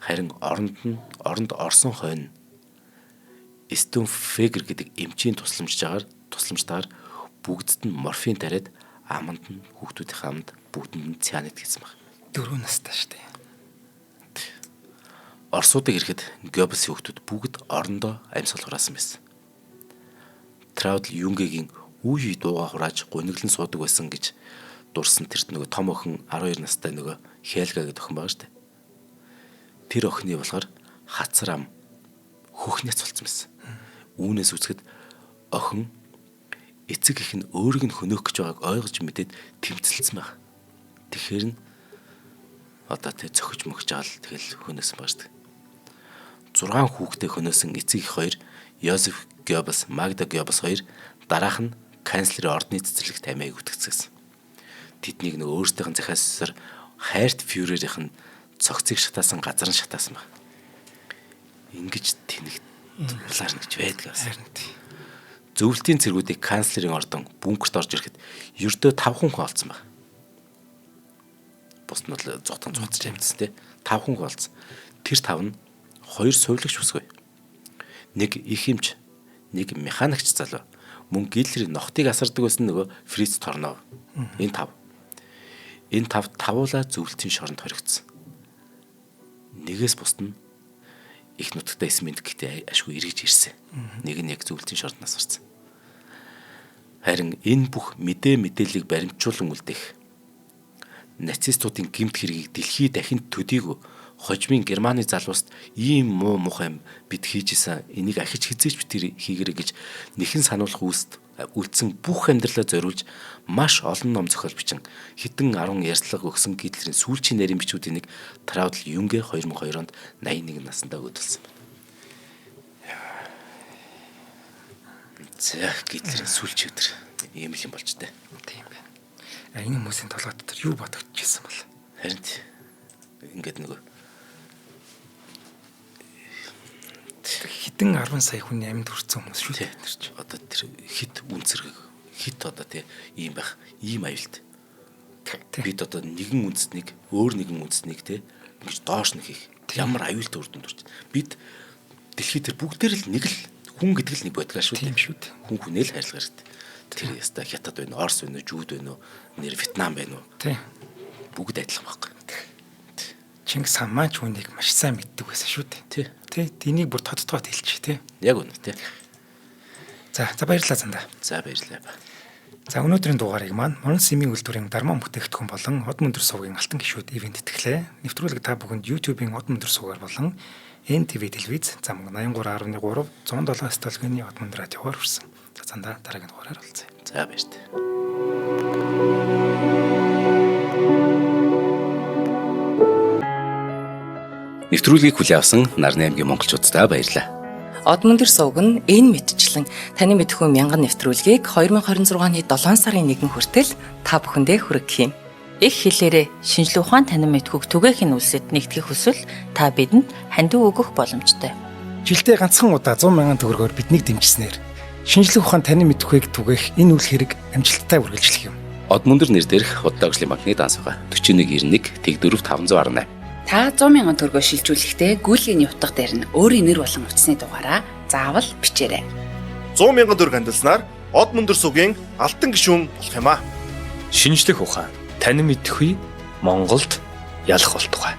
Харин оронд орсон хойно Стүнфегер гэдэг эмчийн тусламжтайгаар бүгдд нь морфин тариад аманд нь хүүхдүүдийн аманд бүгдэнд нь цианид хийсэн баг. 4 настай шүү дээ. Оросуудыг ирэхэд Гёббелсийн хүүхдүүд бүгд орондоо амьсгал хураасан байсан. Траудл Юнгегийн үе үе дууга хурааж гуниглан суудаг байсан гэж дурсан тэрт нөгөө том охин 12 настай нөгөө Хельга гэдэг охин байгаа шүү дээ. Тэр охины болохоор хацар ам хөхнөөс болсон байсан. Үүнээс үзэхэд охин эцэг эх нь өөрийг нь хөнөөх гэж байгааг ойлгож мэдээд тэмцэлсэн байх. Тэгэхээр нь одоо тэг цохиж мөгж аал тэгэл хөнөөсөн байгаа шүү дээ. 6 хүүхдээ хөнөөсөн эцэг эх хоёр Йозеф Гёббелс, Магда Гёббелс хоёр дараах нь канцлерын ордны цэцэрлэгт амиаг үтгэцгээсэн. Тэднийг нөгөө өөрсдийнх нь захиасаар хайрт фюрерийнх нь цогцыг шатаасан газар нь шатаасан баг. Ингэж тэнэг дулаарна гэж байдаг бас. Зөвлөлтийн цэргүүдийг канцлерын ордон бункерт орж ирэхэд ердөө 5 хүн олцсон баг. Бусд нь бол зугтан зугтаж амжсан тий. 5 хүн олцсон. Тэр 5 нь хоёр сувилагч бүсгүй. Нэг их эмч, нэг механикч залуу. Мөн Гитлерийн нохтыг асардаг байсан нөгөө Фриц Торнов. Энэ 5. Энэ 5 тавуулаа зөвлөлтийн шоронд хоригдсон. Нэгээс бусд нь их нутагтай эсмэнд гэхдээ ашгүй эргэж ирсэн. Нэг нь яг зөвлөлтийн шоронд нас барсан. Харин энэ бүх мэдээллийг баримтжуулан үлдээх нацистуудын гэмт хэргийг дэлхий дахин төдийгүй Хожмын Германы залууст ийм муу мухай юм бид хийж исэн. Энийг ахиж хизээч бит хийгэрэй гэж нэхэн сануулах үүст үлдсэн бүх амьдралаа зориулж маш олон ном зохиол бичин хэдэн 10 ярьцлага өгсөн Гитлерийн сүүлчийн нарийн бичүүдийн нэг Траудл Юнге 2002 онд 81 наснда өөдөлсөн байна. За Гитлерийн сүүлчийн өдөр ийм л юм болж тээ. Тийм байна. Энэ хүмүүсийн толгой дотор юу бодогдчихсэн бол? Харин ингээд нөгөө хэдэн 10 сая хүний амьд хүрсэн хүмүүс шүү дээ. Тэр чинь одоо тэр хит үнцэрэг хит одоо тий ийм байх, ийм аюулт. Бид одоо нэгэн үндэснийг өөр нэгэн үндэснийг тий ингэж доош нь хийх ямар аюултай үр дүнд хүрч. Бид дэлхийд тэр бүгдээр л нэг л хүн гэдэг л нэг байдгаа шүү дээ. Тийм шүү дээ. Хүн хүнээ л хайрлах хэрэгтэй. Тэр яста хятад байна, Орос байна уу, Жүүд байна уу, нэр Вьетнам байна уу? Тий. Бүгд адилхан байхгүй. Чингис хаан маань ч хүнийг маш сайн мэддэг байсан шүү дээ. Тий. Тий, энийг бүр тодтогоод хэлчих тий. Яг үнэ тий. За, за баярлалаа Зандаа. За баярлалаа. За өнөөдрийн дугаарыг маань Морон Симийн үйлдвэрийн Дармаа бүтээгдэхүүн болон Од мөндөр сувгийн алтан гишүүд ивент тэтгэлээ. Нэвтрүүлэг та бүхэнд YouTube-ийн Од мөндөр сувгаар болон NTV телевиз за мөн 83.3 107 столгийн Од мөндөр радиогоор хүрсэн. За Зандаа дараагийн дугаараар уулзъя. За баяртай. Нэвтрүүлгийг хүлээн авсан Нарны аймгийн монголчууддаа баярлалаа. Од мөндөр сувг нь энэ мэтчлэн таны мэдхүү мянган нэвтрүүлгийг 2026 оны 7 сарын 1 хүртэл та бүхэндээ хүргэх юм. Их хэлээрээ шинжлэх ухаан танин мэдхүйг түгээх нь үлсэд нэгтгэх хүсвэл та бидэнд хандив өгөх боломжтой. Жилдээ ганцхан удаа 100 мянган төгрөгөөр биднийг дэмжсэнээр шинжлэх ухаан танин мэдхүйг түгээх энэ үйл хэрэг амжилттай үргэлжлэх юм. Од мөндөр нэр дээрх Худалдаа хөгжлийн банкны данс байгаа. 4191 Тэг4 518. Та 100 мянган төгрөгөөр шилжүүлэхдээ гүйлгээний утга дээр нь өөрийн нэр болон утасны дугаараа заавал бичээрэй. 100 мянган төгрөг хандилснаар Од мөндөр сувгийн алтан гишүүн болох юм аа. Шинжлэх ухаан танин мэдхүй Монголд ялах болтугай.